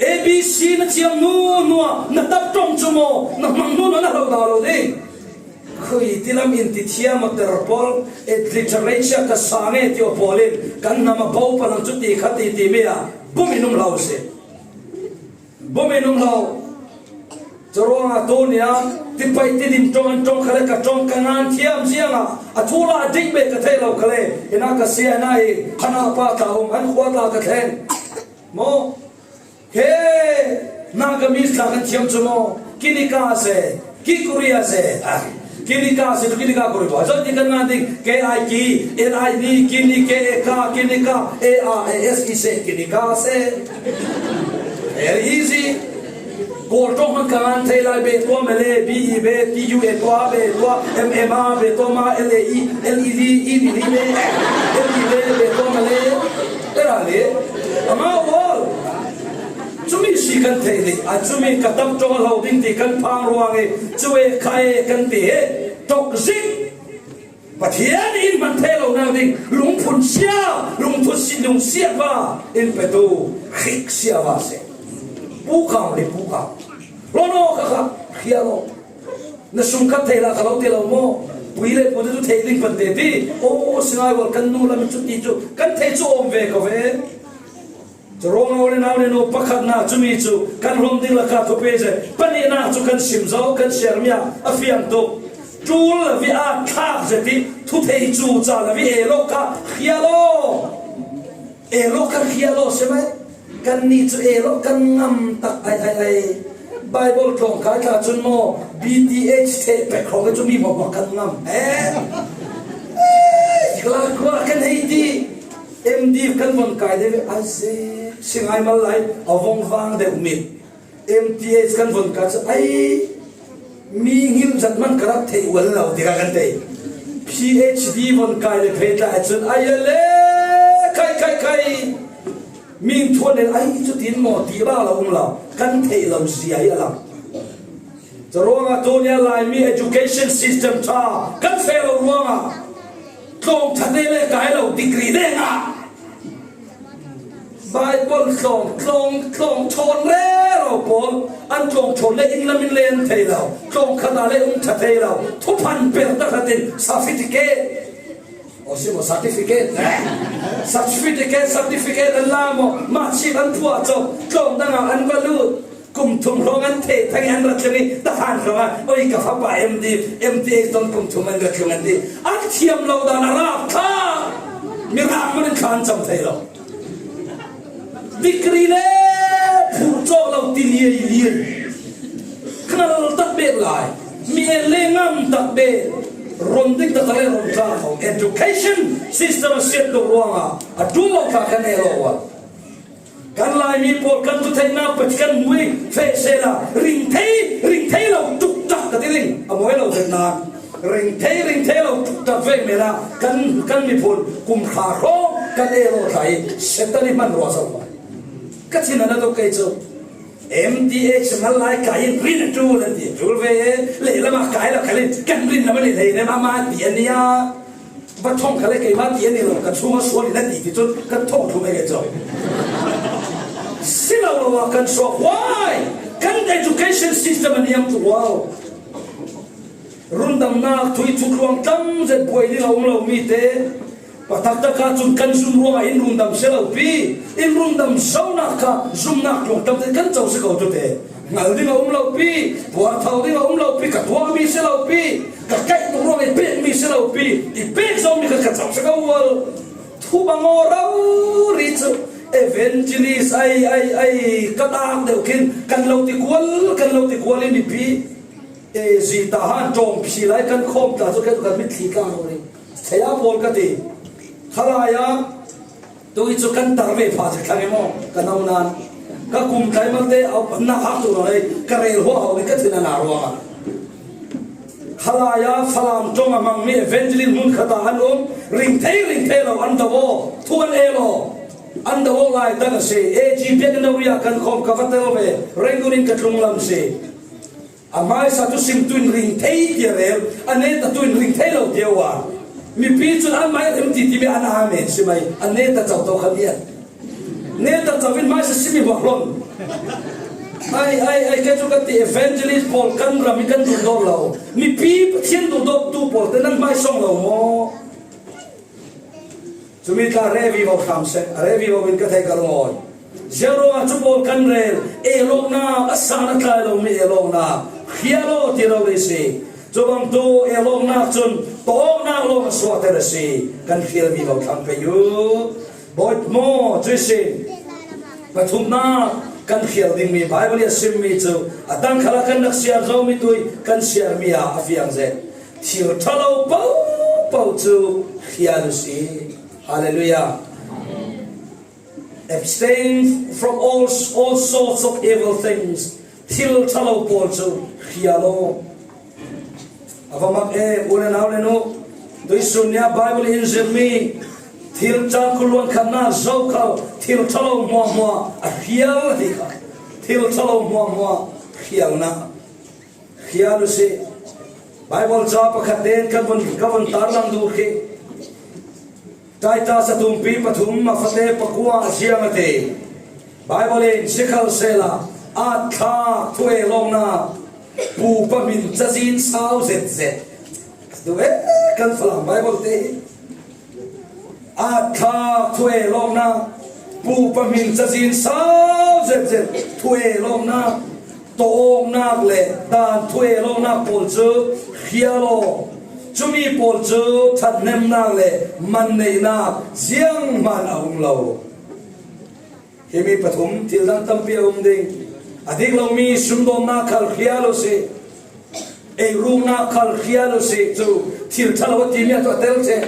A B C na thiam hnu hnu ah na tap ṭong cu maw, na hmang hnu hnu na hlo dah lo ding. Khui ti lam in ti thiam a ter pawl, eh, literature ka sang e ti aw pawl in kan hnam a bo palang cu ti kha ti ti mi ah bum in um hlo si. Bum in um hlo. Curuangah tu ni ah tipai ti dim ṭong an ṭong kha le ka ṭong ka ngan thiam ziangah a thu la a dik bek ka theih lo kha le, ina ka sia ina i khanah pa tla um an khua tla ka thleng. Maw? He, Nagamese tla kan thiam cu maw? Kinika se, Kikuria se. Ah, Kinika se tu Kinika kuri ba. Zot ni kan ngan ding, K I K, N I N, Kini, K A K, Kinika, A R A S E se, Kinika se. Very easy. Kawl ṭong hmanh ka ngan thei lai, be tua mele, B E be, T U A tua, be tua, M M A be tua ma, L A E, L E L E, E L E be, L E be, be tua mele. Era le. Amau aw. Cumi si kan theih dih, a cumi ka tam ṭong a hlo ding ti kan phang ruang i, cu e kha e kan ti he, ṭok zik. Pathian in hman thei lonak ding, lungphun sia, lungphun si, lungsiat va in petu, hrik sia va si. Pukau le pukau. Lo no kha kha, khia lo. Na sungkhat thei la ka lo ti lo maw? Pui le pute cu thei ding pante ti. O, singai wal kan nu lam cu ti cu kan thei cu awm ve ko ve. Curuangah u le nau le nu pakhatna cumi cu kan hlawm ding lakah thupi zet. Pahnihnak cu kan sim zo, kan siarmi ah a fiang tuk. Ṭul lo i aa thlak zet i thuthei cu ca lo i ee lo kha hria law. Ee lo kha hria law si mai. Kannih cu ee lo kan ngam tak ai ai ai. Bible tlawng kai tla cun maw B T H theh pek hrawng cu mi hmuahhmuah kan ngam. Eh? Eh, Glasgow kan hei ti. M D kan von kai deuh a si. Singai mal lai a vong vang deuh mit. M T H kan von kai cu ai mi ngilh zat man ka rak theih ual lo tikah kan tei. P H D von kai le phei tla cun ai le kai kai kai. Min thuan nen ai cu tin maw ti ba lo um lo kan theih lo zia hi a lang. Curuangah tunia Laimi education system ṭha kan feh lo ruangah tlawng ṭha te le kai lo degree dengah Bible tlawng tlawng tlawng ṭhawn rero pawl an tlawng ṭhawn le inn lam in le an thei lo tlawng khat ah le um ṭha thei lo thuphan per ta khat in certificate Aw, si maw, certificate? Certificate, certificate an la maw? Mah chip an phuah cawk, tlawng dangah an va lut. Kum thum hrawng an theh thang i an rat tling i, tahan hrawngah, oi, ka fapa M D, M T A ton kum thum an rat tling an ti. An thiam lo dan a rap kha. Mirang man in khan cam thei lo. Degree le phurh cawk lo ti liai liai. Khnal tak bek lai. Mi en le ngam tak bek. Ron dik tak le ron tla ko. Education system a siat tuk ruangah a ṭul lo kha kan e lo ual. Kan Laimi pawl kan thutheihnak pek kan hmui feh sehla ring thei, ring thei lo tuk tak ka ti ding. A mawi lo zetnak. Ring thei, ring thei lo tuk tak vek men ah kan, kan miphun kum hra hrawng kan e lo thla i Satan i hman ruah zo. Ka thin a na tuk kei cu. M T H mal lai kai in rin a ṭul an ti. Ṭul ve e, lehlam ah kai lo khalin kan rin lam an i hlei rem ama ti an i a. Va thong kha le keimah ti an i lo, ka chungah sual in a ti ti cun kan thong thum e ke cawk. Si lo lo ah kan suak huai. Kan education system an i am tu wow. Rundamnak, thui thutluang tam zet buai ding a um lo mi te. Patak tak ahcun kan zum ruangah in rundam si lo pi, in rundam zonak kha zumnak tluang tam te kan co si ko tu te. Hngal ding a um lo pi, puarthau ding a um lo pi, ka tuahmi si lo pi, ka kaih tuk ruang i pekmi si lo pi, i pek zomi kha ka co si ko ual. Thu bang aw rori cu evangelist ai, ai, ai, ka tak deuh khin kan lo ti kual, kan lo ti kual i mipi. E, zita han ṭawm phi lai kan khawm ta cu kei cu kan mitthli tla lo rih. Thei a pawl ka ti. Khalai ah tui cu kan tar ve pha cek thlang emaw? Ka no nan. Ka kum tlai malte a nak hak tu lo lei. Ka rel huah ho nih ka thin a na ruangah. Khalai ah Falam ṭawng a hmangmi evangelist hmun khat ah an um. Ring thei, ring thei lo an do aw. Thu an e lo. An do aw lai tak a si. A G biakinn no ri ah kan khawm ka va tel ve. Rangoon in ka tlung lam si. A hmaisa cu simtu in ring thei ti a rel, a netatu in ring thei lo ti a uar. Mipi cun an mai rim ti timi an amen si mai, a neta co to kha mian. Neta co in hmaisa simi huak hlon. Ai, ai, ai, kei cu ka ti evangelist pawl kan ram i kan duhdawt lo. Mipi Pathian duhdawttu pawl te nan hmaisawng lo maw? Cumi tla a re vivo hram seh, a re vivo in ka theih ka lungawi. Ziaruangah cu pawl kan rel, ehlawknak a san a tlai lomi ehlawknak, hria law ti lo dei si. Cu bangtu ehlawknak cun tawknak lawng a suahter a si. Kan hrial vivo thlang pei u. Bawi maw, cuih si. Pathumnak kan hrial dingmi Baibal i a simmi cu a tangkhal ah kan rak siar zomi tui kan siarmi ah a fiang zet. Thil ṭha lo pohpoh cu hrial u si. Hallelujah. Abstain from all, all sorts of evil things. Thil ṭha lo pawl cu hrial u. A va mak em, u le nau le nu. Tuihsun nih Baibal in zirhmi thil cang kul luan khatnak zokhal thil ṭha lo hmuahhmuah a hrial a ti kha. Thil ṭha lo hmuahhmuah hrialnak. Hrial u si. Baibal ca pakhat tein kan vun, ka vun tarlang duh khi. Titus a tumpi pathum a fate pakua a ziang a ti. Baibal in sikhalsehla aatthlak thu ehlawknak pupa min cazin sau zetzet. Tu e, kan Falam Bible te hi. A thlak thuehlawkna, pupa hmin cazin sau zetzet thuehlawkna, tawknak le dan thuehlawknak pawl cu khial aw. Cumi pawl cu ṭhathnemnak le manneihnak zianghman a um lo. Himi pathum thil dang tampi a um ding. A dik lomi sumdawnnak khal khial u sih. Eiruknak khal khial u sih. Cu thil ṭha lo a timi a tuah tel ṭheh.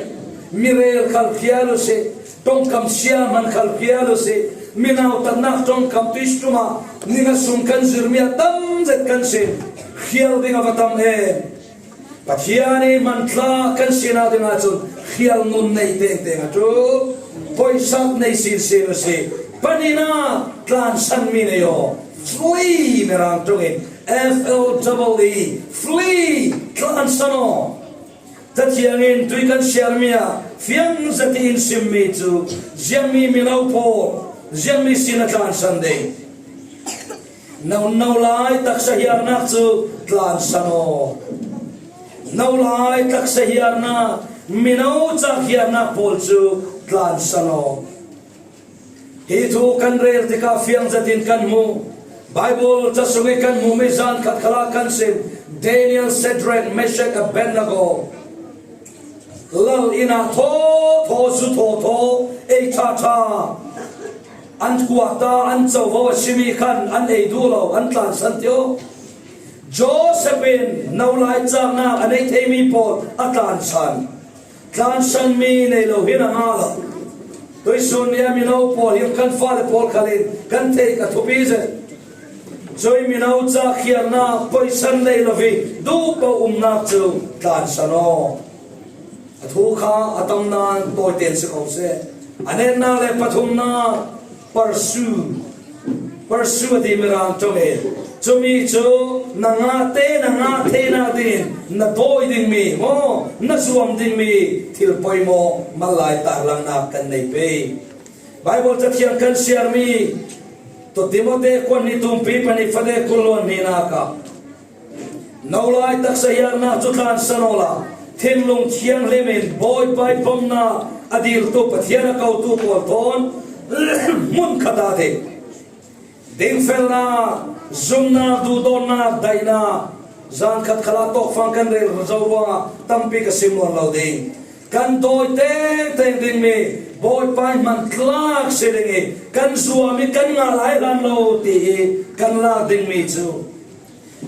Mirel khal khial u sih. Ṭongkam siahman khal khial u sih. Mi nautatnak ṭongkam tuiṭum ah ning a sung kan zirmi a tam zet kan si. Khial ding a va tam e. Pathian i hmanthlak kan sinak dingah cun khial nun nei tengteng a ṭul. Poisak nei sinsin u sih. Pahnihnak tlansanmi nei aw. Flee, Mirang ṭongin F L E E, flee, tlansan aw. Cathiang in tui kan siarmi ah fiang zet in simmi cu ziangmi mino pawl, ziangmi sin a tlansan ding. No, no lai taksa hiarnak cu tlansan aw. No lai taksa hiarnak, mino cak hiarnak pawl cu tlansan aw. Hi thu kan rel tikah fiang zetin kan hmu. Baibal ca sung i kan hmuhmi zan khat khalah kan sim. Daniel, Shadrach, Meshach, Abednego. Lal inn ah thaw, thaw, zu thaw, thaw, ei ṭha, ṭha. An kuah ta, an covo a simi khan an ei duh lo, an tlansan tio. Joseph in no lai caknak a nei theimi pawl a tlansan. Tlansanmi nei lo hin a ngah lo. Tuisun ni a mino pawl hi kan fale pawl khal in kan theih ka thupi zet. Cui mino cak khialnak poisan nei lo hi duhpaoh umnak cu tlansan aw. A thu kha a tam nain tawiten si ko seh. A netnak le pathumnak, pursue. Pursue a ti Mirang ṭong in. Cumi cu na ngahte na ngah theinak dingin na dawi dingmi maw, na zuam dingmi thil poimaw hmanlai tarlangnak kan nei pei. Baibal Cathiang kan siarmi Timote kuat hnih tumpi pahnih fate kul luan hnihnak ah, no lai taksa hiarnak cu tlansan awla thinlung thianghlim in Bawipa ih pomnak a diltu Pathian a kotu pawl thawn hmun khat ah ding. Dingfelnak, zumnak, duhdawtnak, daihnak, zan khat khalah tawkfang kan rel zo ruangah tampi ka sim nawn lo ding. Kan dawi tengteng dingmi Bawipa ih hman tlak si ding ih kan zuam ih kan ngah lai hlan lo ti ih kan lak dingmi cu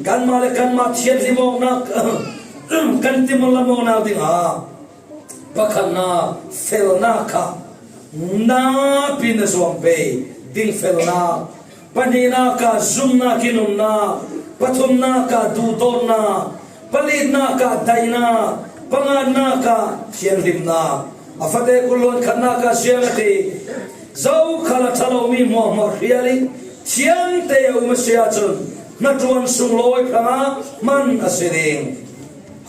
kanmah le kanmah thianhlim awknak kan timunlam awknak dingah pakhatnak felnak kha napi na zuam pei, dingfelnak. Pahnihnak ah zumnak in umnak, pathumnak ah duhdawtnak, palitnak ah daihnak, panganak ah thianhlimnak. A fate kul luan khatnak ah siang a ti, zokhal a ṭha lomi hmuahhmuah hrial ih thiante a um a si ahcun hnaṭuan sunglawi hrangah hman a si ding.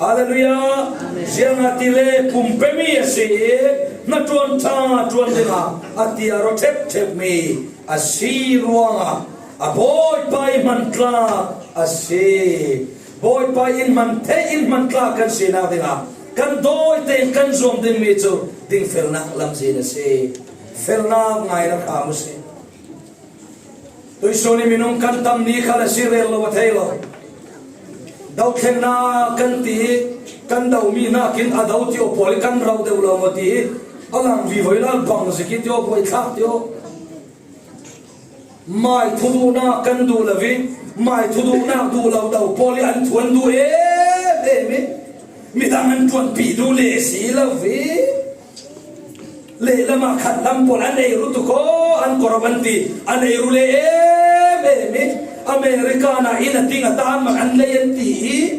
Halleluiah! Ziangahtile pumpemi a si ih hnaṭuan ṭha ṭuan dingah a tiar aw ṭhepṭhepmi a si ruangah a Bawipa ih hman tlak a si. Bawipa in hman theih in hman tlak kan sinak dingah kan dawi tein kan zuam dingmi cu dingfelnak lamzin a si. Felnak ngai na hram u sih. Tuisun ih minung kan tam ni khal a si rel lo a thei lo. Dothlennak kan ti ih kan domi hnakin a do ti aw pawl ih kan rauh deuh lo maw ti ih a lang vivo ih lal bang zik ih ti aw buai thlak ti aw. Mai thuduhnak kan duh lo ih mai thuduhnak duh lo do pawl ih an thu an duh em em ih midang an ṭuanpih duh le si lo ih. Lehlam ah khat lam pawl an ei ru tuk aw, an kawrap an ti, an ei ru le em em ih America na inn a ting a tan man an lei an ti ih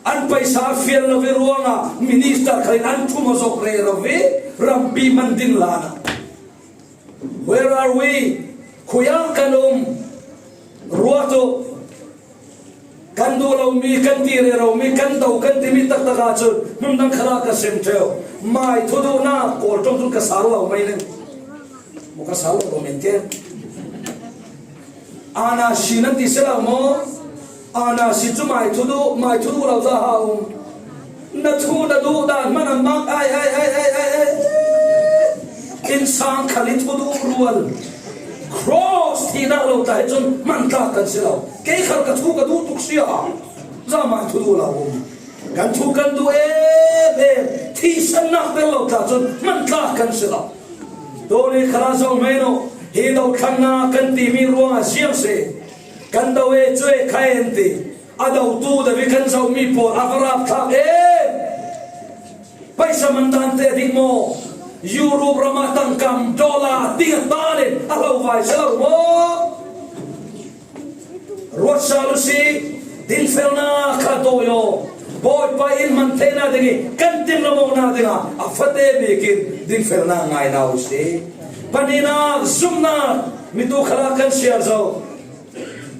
an paisa a fial lo ih ruangah minister khal in an ṭhum aw zok rero ih rampi man din hlan ah. Where are we? Khuiah kan um? Ruat uh. Kan duh lomi, kan ti rero mi, kan do, kan timi taktak ahcun hmun dang khalah ka sim ṭheu. Mai thuduhnak Kawl ṭong cun ka sal lo mai ning. Mu ka sal lo ko men ke. Ana si nan ti si lo maw? Ana si cu mai thuduh, mai thuduh lo za ha um. Na thu na duh dan hman a mak ai, ai, ai, ai, ai, ai. Innsang khal i thu duh rual. Cross thihnak lo ta hi cun hmantlak kan si lo. Kei khal ka thu ka duh tuk si a, zaman thu duh lo um. Kan thu kan duh em em, thihsannak tel lo ta cun hmantlak kan si lo. Tuni khalah zoh hmanh uh, hi dothlennak kan timi ruangah ziang si. Kan do e, cuai khai an ti. A dotu David kan zohmi pawl a va rapthlak em. Paisa man dan te a dik maw? Europe ram ah tangkam dollar ding a tan in a hlo vai si lo maw? Ruat sal u si, dingfelnak kha tawi aw. Bawipa in hman theihnak ding i kan timhlamawhnak dingah a fate bik in dingfelnak ngai hna u si. Pahnihnak, zumhnak, mitu khalah kan siar zo.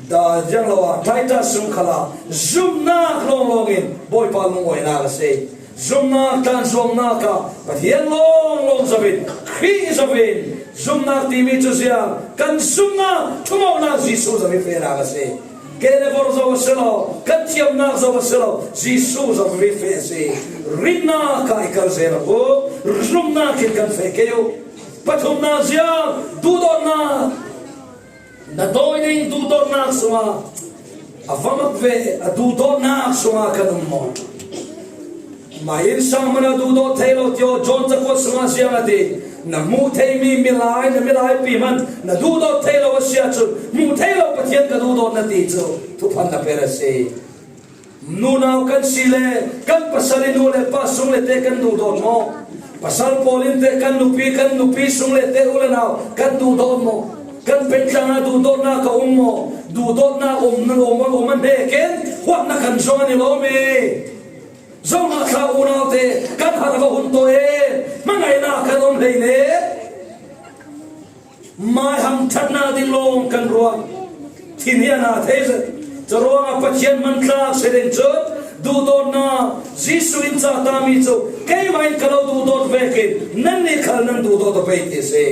Da ziang lo ah, Titus sung khalah zumhnak lawnglawng in Bawipa lungawinak a si. Zumhnak tlan zuamnak ah Pathian lawnglawng zoin, Khrih zoin, zumhnak timi cu ziang, kan zumhnak thumaunak Jesuh zoin fehnak a si. Ke le vor zo a si lo, kan thiamnak zo a si lo, Jesuh zoin feh a si. Rinnak ah i kal zel u, zumhnak in kan feh kei u. Pathumnak ziang, duhdawtnak. Na dawi ning duhdawtnak sungah a va mak ve, a duhdawtnak sungah kan um maw? Mah in sang hmanh a duhdawt thei lo ti aw, John cakuat sungah ziang a ti, na hmuh theimi milai, na milaipi hmanh na duhdawt thei lo a si ahcun, hmuh thei lo Pathian ka duhdawt na ti cu thuphan na per a si. Nunau kan si le kan pasal i nu le pa sung le te kan duhdawt maw? Pasal pawl in te kan nupi, kan nupi sung le te u le nau kan duhdawt maw? Kan pengtlang ah duhdawtnak a um maw? Duhdawtnak um, um, um, um hnek in huatnak kan zong an i lawm i zong ah thla unau te kan har va hun tawi i hmangaihnak kan um hlei ne. Mai hang ṭhatnak ding lawng kan ruah. Thin hi a na thei zet. Curuangah Pathian hmanthlak si ding cun duhdawtnak Jesuh in ca tami cu keimah in ka lo duhdawt vekin nannih khal nan duhdawt aw pei ti a si.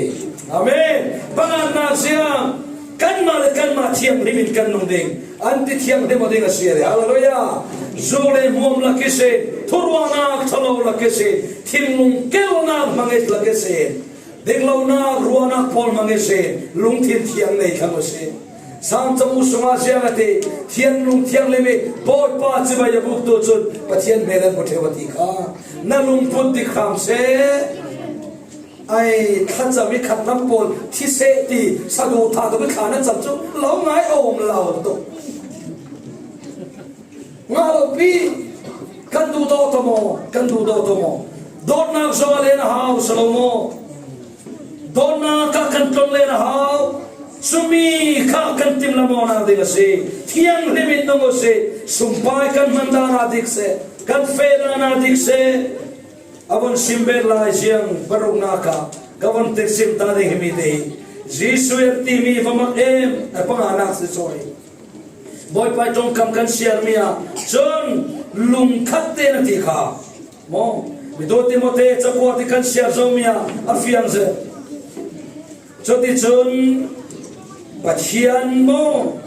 Amen. Panganak ziang, kanmah le kanmah thianghlim in kan nung ding, an ti thianghlim aw ding a si a si. Hallelujah. Zu le hmuam lak ihsin, thuruahnak ṭhalo lak ihsin, thinlung kelnak hmangit lak ihsin, diklonak, ruahnak pawl hmang ihsin, lungthin thiang nei thlang u sih. Salm cabu sungah ziang a ti, thianlung thianghlim i Bawipa cibai a buktu cun Pathian hmel an hmu ṭheu a ti kha. Na lungput dik hram seh. Ai, thlacam i khat lam pawl thi seh ti, saduh thah tuk i thla na cam cu lo ngai a um lo tuk. Ngah lo pi, kan duhdawt aw maw? Kan duhdawt aw maw? Dawtnak zong a len a hau si lo maw? Dawtnak ah kan tlon len a hau. Cumi kha kan timhlamawhnak ding a si. Thianghlim in nung u sih. Sumpai kan hman dan ah dik seh, kan feh dan ah dik seh. A von sim bet lai ziang paruknak ah ka von tek sim ta ding himi te hi. Jesuh i a timi va mak em, a panganak si sawi. Bawipa ṭongkam kan siarmi ah cun lungkhat tein a ti kha. Maw? Mitu Timote cakuat i kan siar zomi ah a fiang zet. Cuticun Pathian maw?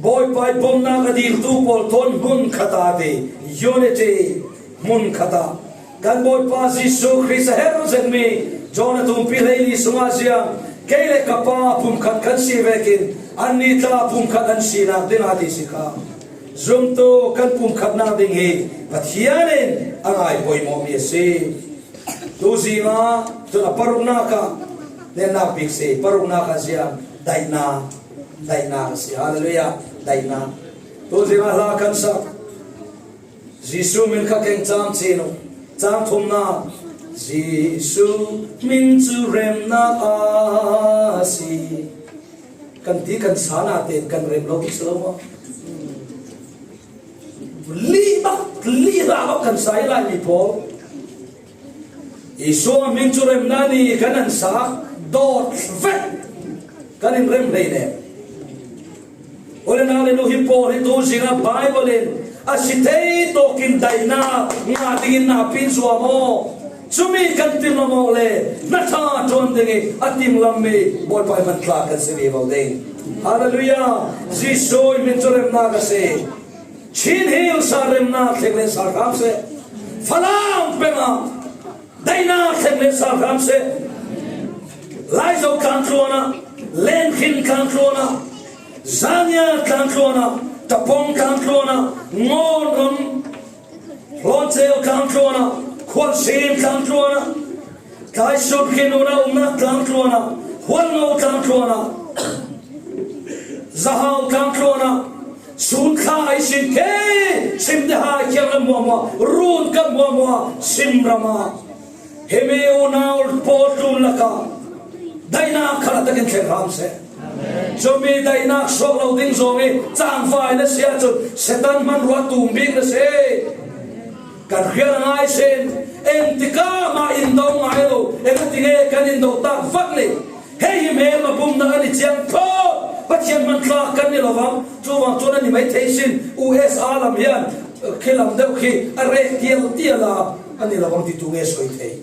Bawipa i bomnak a diltu pawl thawn hmun khat ah a ti, unity, hmun khat ah. Kan Bawipa Jesuh Khrih a herh zetmi John a tumpi hleili sungah ziang, kei le ka Pa pumkhat kan si vekin annih tla pumkhat an sinak dingah ti si kha. Zumtu kan pumkhatnak ding hi Pathian in a ngai poimawhmi a si. Tuzing ah cun a paruknak ah lennak bik si, paruknak ah ziang, daihnak, daihnak a si. Hallelujah, daihnak. Tuzing ah hla kan sak. Jesuh min kha keng cam chin u. Cang thumnak, Jesuh min cu remnak a si. Kan ti kan sa natein kan rem lo bik si lo maw? Lih bak, lih hlah bak kan sa i Laimi pawl. Jesuh min cu remnak ni kan an sa dawt vek kan in rem hlei ne. U le nau le nu hi pawl hi tuzing ah Baibal in a si thei tawkin daihnak ngah dingin na pin zuam aw. Cumi kan timhlamawh le na ṭha ṭuan ding i a timhlammi Bawipa i hmanthlak kan si vivo ding. Hallelujah! Jesuh i min cu remnak a si. Chin Hills a remna thleng le sal hram seh. Falam peng a daihna thleng le sal hram seh. Laizo tlang tluan ah, Lenkhin tlang tluan ah, Zania tlang tluan ah, Tapong tlang tluan ah, Ngawn ram Hlawnceu tlang tluan ah, Khualsim tlang tluan ah, Tlaisut khin una umna tlang tluan ah, Hualngo tlang tluan ah, Zahau tlang tluan ah, Sun thla ai sin ke, sim te hai kiang lam muamua, run ka muamua, sim rama. Hemi unau pawl tlun laka daihna khat takin thleng hram seh. Cumi daihna suak lo ding zong i cangvai na sia cun Satan hmanrua tum bik na si. Kan hrial a ngai sin, engtikah mah indo ngai lo, engati nge kan indo tak vak ni. Hei hi hmel mabumnak an i ciang thawt, Pathian hmanthlak kan ni lo vang, cuvang cun an i mai thei sin, U S A lam hian, khi lam deuh khi a rek tial tial a, an ni lo vang ti tu nge soi thei.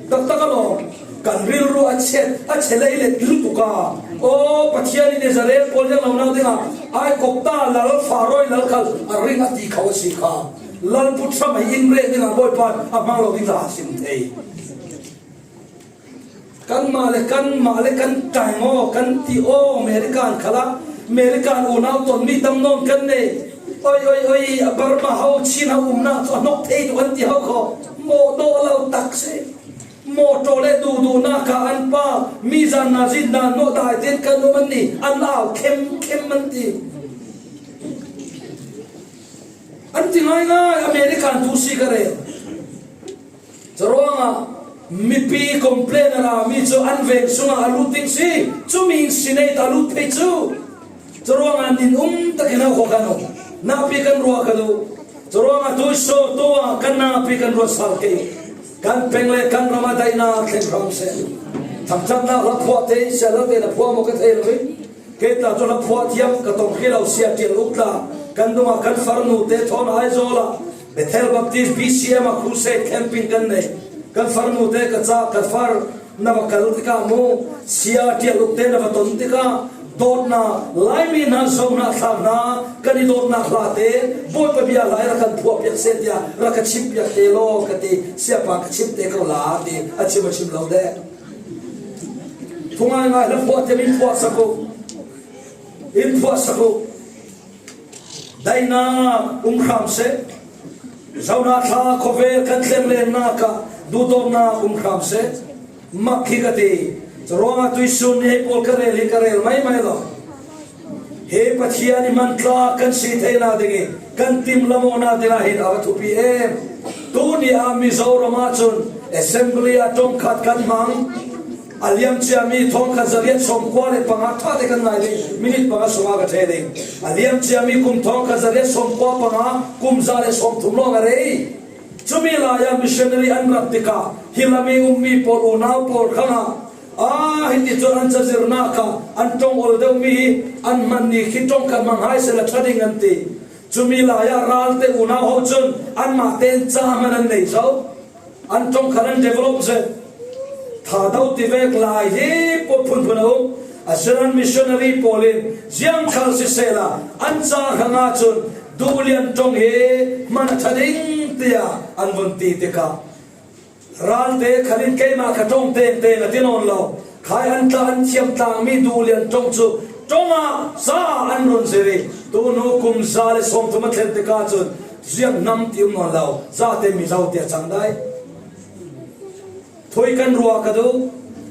Taktak a lawm, kan rilru a chet, a che lei let lutuk a. Aw, Pathian in Israel pawl riang lo nak dingah, Aikop ta lal Faraoh lal khal a ring a ti kho a si kha. Lal puthra mai in reh dingah Bawipa in a hmang lo ding dah a sim thei. Kanmah le kanmah le kan ṭai maw kan ti aw, American khalah American unau ton mi tam nawn kan nei. Oi, oi, oi, a Burma ho Chin ho umnak cu a hnok thei tuk an ti ho kho. Mawh dawh lo tak si. Mawtaw le duhduhnak kha an pa mi zan na zin dan nawh dai tein kan um an ni an au khem khem an ti. An ti ngaingai American tu si ka rel. Curuangah mipi complain a rami cu an veng sungah a lut ding si. Cumi in Senate a lut phei cu. Curuangah nin um takin a khua kan um. Nakpi kan ruah ka duh. Curuangah tuisaw tu ah kan nakpi kan ruat sal kei. Kan peng le kan ram a daihnak thleng hram seh. Thangṭhatnak hlaphuah te in sialal tein a phuah maw ka thei lo i. Kei tla cu hlaphuah thiam ka tong khi lo sia ṭial uk tla kan dungah kan farnu te thawn Aizawl ah Bethel Baptist B C M ah crusade camping kan nei. Kan farnu te ka ca ka far na va kal tikah mu sia ṭial uk te na va ton tikah dawtnak Laimi hna zohnak thlak hna kan i dawtnak hla te Bawipa bia hla i rak kan phuah piak seh tiah rak ka chim piak te law ka ti. Siapa ka chim te ko la ti a chim a chim lo deh. Thungai ngai hlaphuah thiam in phuahsak uh. In phuahsak uh. Daihnak um hram seh. Zohnak thla khawvel kan thleng lennak ah duhdawtnak um hram seh. Mak hi ka ti. Curuangah tuisun nih hei pawl ka rel hi ka rel maimai lo. Hi Pathian i hmanthlak kan si theinak ding i kan tim lamawhnak dingah hin a va thupi em. Tuni ah Mizoram ahcun assembly ah ṭongkhat kan hmang. A liam ciami thawngkhat zariat sawmkua le panga ṭha te kan ngai ding, minit panga sungah ka ṭhe ding. A liam ciami kum thawngkhat zariat sawmkua panga kum za le sawmthum lawng a rei. Cumi lai ah missionary an rat tikah hi lam i ummi pawl unau pawl khan ah, aa, hiti cun an cazirnak ah an ṭong ol deuhmi hi an hman ni khi ṭongkhat hmang hai sehla ṭha ding an ti. Cumi lai ah ralte unau ho cun anmah tein ca hman an nei zo. An ṭongkhat an develop zet. Thado tivek lai hi pawl phunphun a um. Asinan missionary pawl in ziang khal sisehla an ca hrangah cun Duhlian ṭong hi hman a ṭha ding tiah an vun ti tikah ralte khal in keimah ka ṭong tengteng a ti nawn lo. Khai an tla an thiam tlangmi Duhlian ṭong cu ṭong ah za an run zir i tunu kum za le sawmthum a thlen tikah cun ziang hnam ti um nawn lo. Zate Mizo tiah cang dai. Thui kan ruah ka duh.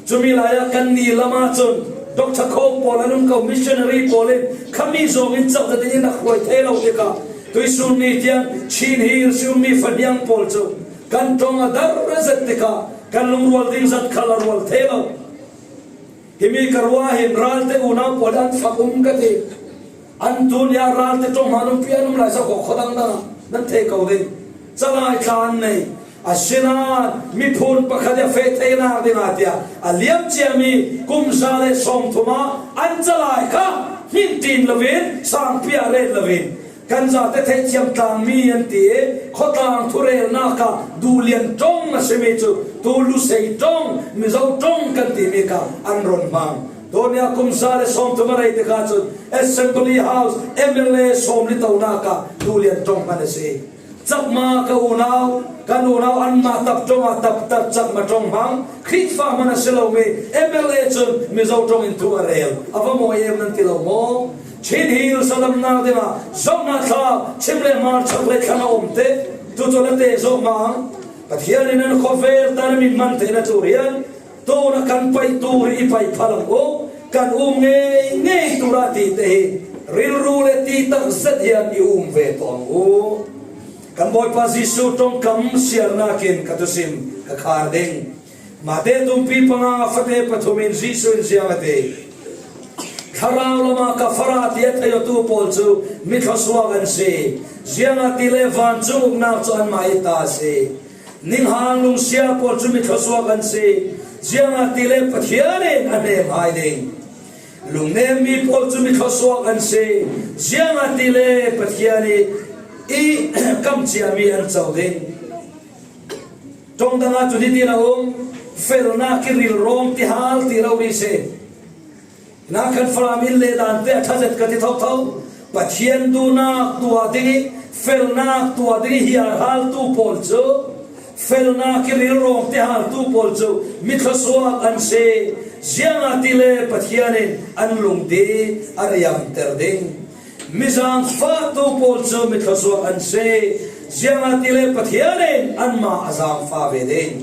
Cumi lai ah kan ni lam ahcun Doctor Kho pawl an um ko, missionary pawl in khami zong in cauh tein in a hruai thei lo tikah tuisun ni tiang Chin Hills i ummi fahniang pawl cu kan ṭong a dar zet tikah kan lungrual ding zat khal a rual thei lo. Himi ka ruah hin ralte unau pawl an fak um ka ti. An tun i ah ralte ṭong hmanh umpi an um lai so kho khuadang dang ah nan thei ko ding. Calai tla an nei. Asinain miphun pakhat i a feh theinak dingah tiah a liam ciami kum za le sawmthum ah an calai kha hmin ṭin loin sangpi ah ret loin kan zate theihthiam tlangmi an ti i khuatlang thurelnak ah Duhlian ṭong a simi cu tu Lusei ṭong, Mizo ṭong kan timi kha an run hmang. Tunia kum za le sawmthum a rei tikah cun Assembly House M L A sawmli tonak ah tulian ṭong hman a si. Chakma ka unau, kan unau anmah tap ṭong ah taptak Chakma ṭong hmang, Khrihfa hman a si lomi M L A cun Mizo ṭong in thu a rel. A va mawi em nan ti lo maw? Chin Hills a damnak dingah zohhmanh thla, chim le hmar, chak le thlang a um te, tucun a te zoh hmang. Pathian in an khawvel tan a mi hman theihna tu rian, tuna kan paih tu ri i paih phal ang u, kan um ngei ngei tu ra ti te hi rilru le ti tak zet hian i um ve tawh ang u. Kan Bawipa Jesuh ṭongkam siarnak in ka thusim ka khar ding. Mate tumpi panga fate pathum in Jesuh in ziang a ti. Thlarau lama ka fara ti a thei awtu pawl cu mi thluasuak an si, ziangahtile vancung uknak cu anmah i ta a si. Ninghang lungsia pawl cu mi thluasuak an si, ziangahtile Pathian in a hnem hai ding. Lungnemmi pawl cu mi thluasuak an si, ziangahtile Pathian i, i kamciami an co ding. Ṭong dang ah cun hitin a um, felnak i rilrawng ti hal ti rori si. Hna khan Falam in le dan te a ṭha zet ka ti thotho. Pathian duhnak tuah ding i, felnak tuah ding i hiar haltu pawl cu, felnak i rilrawng ti haltu pawl cu mi thluasuak an si, ziangahtile Pathian in an lungdi a riamter ding. Mi zaangfahtu pawl cu mi thluasuak an si, ziangahtile Pathian in anmah a zaangfah ve ding.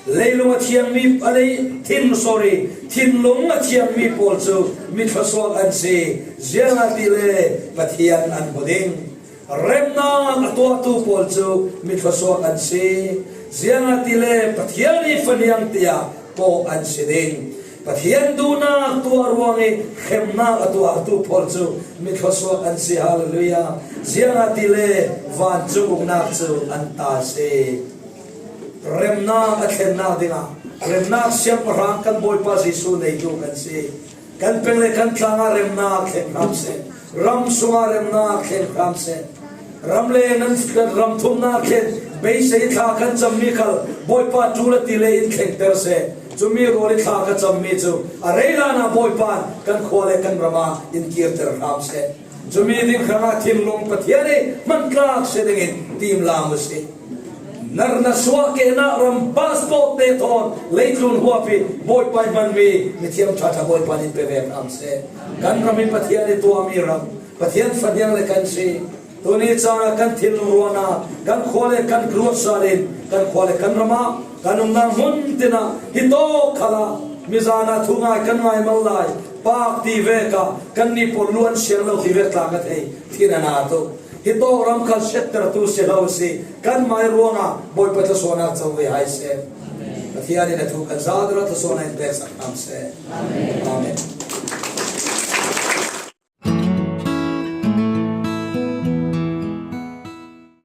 Leilung a thiangmi, a lei, thin, sorry, thinlung a thiangmi pawl cu mi thluasuak an si, ziangahtile Pathian an hmu ding. Remnak a tuahtu pawl cu mi thluasuak an si, ziangahtile Pathian i faniang tiah kawh an si ding. Pathian duhnak tuah ruang i hremnak a tuahtu pawl cu mi thluasuak an si. Hallelujah. Ziangahtile vancung uknak cu an ta a si. Remnak a thlennak dingah remnak siangpahrang kan Bawipa Jesuh neitu kan si. Kan peng le kan tlang ah remnak thleng hram seh. Ram sungah remnak thleng hram seh. Ram le nan ram thumnak thlen beisei thla kan cammi khal Bawipa ṭul a ti le in thlengter seh. Cumi rual i thla ka cammi cu a rei hlan ah Bawipa kan khua le kan ram ah in kirter hram seh. Cumi ding hrangah thinlung Pathian i hmantlak si dingin timlam u sih. Na, na suahkehnak ram passport te thawn leitlun huap i Bawipa i hmanmi mithiam ṭha ṭha Bawipa nih pe ve hram seh. Kan ram hi Pathian i tuahmi ram, Pathian faniang le kan si. Tuni caan ah kan thinlung ruahnak, kan khua le kan ruat sal in kan khua le kan ram ah, kan umnak hmun tin ah, hi tawk khal ah mizan ah thu ngai kan ngai mal lai, paak ti vek ah kannih pawl luan siang lo ti vek tla ka thei, thin a na tuk. Hi tawk ram khal siattertu si lo si, kanmah i ruangah Bawipa thlasuahnak co ve hai seh. Pathian in a thu kan zate ruangah thlasuahnak in peksak hram seh. Amen.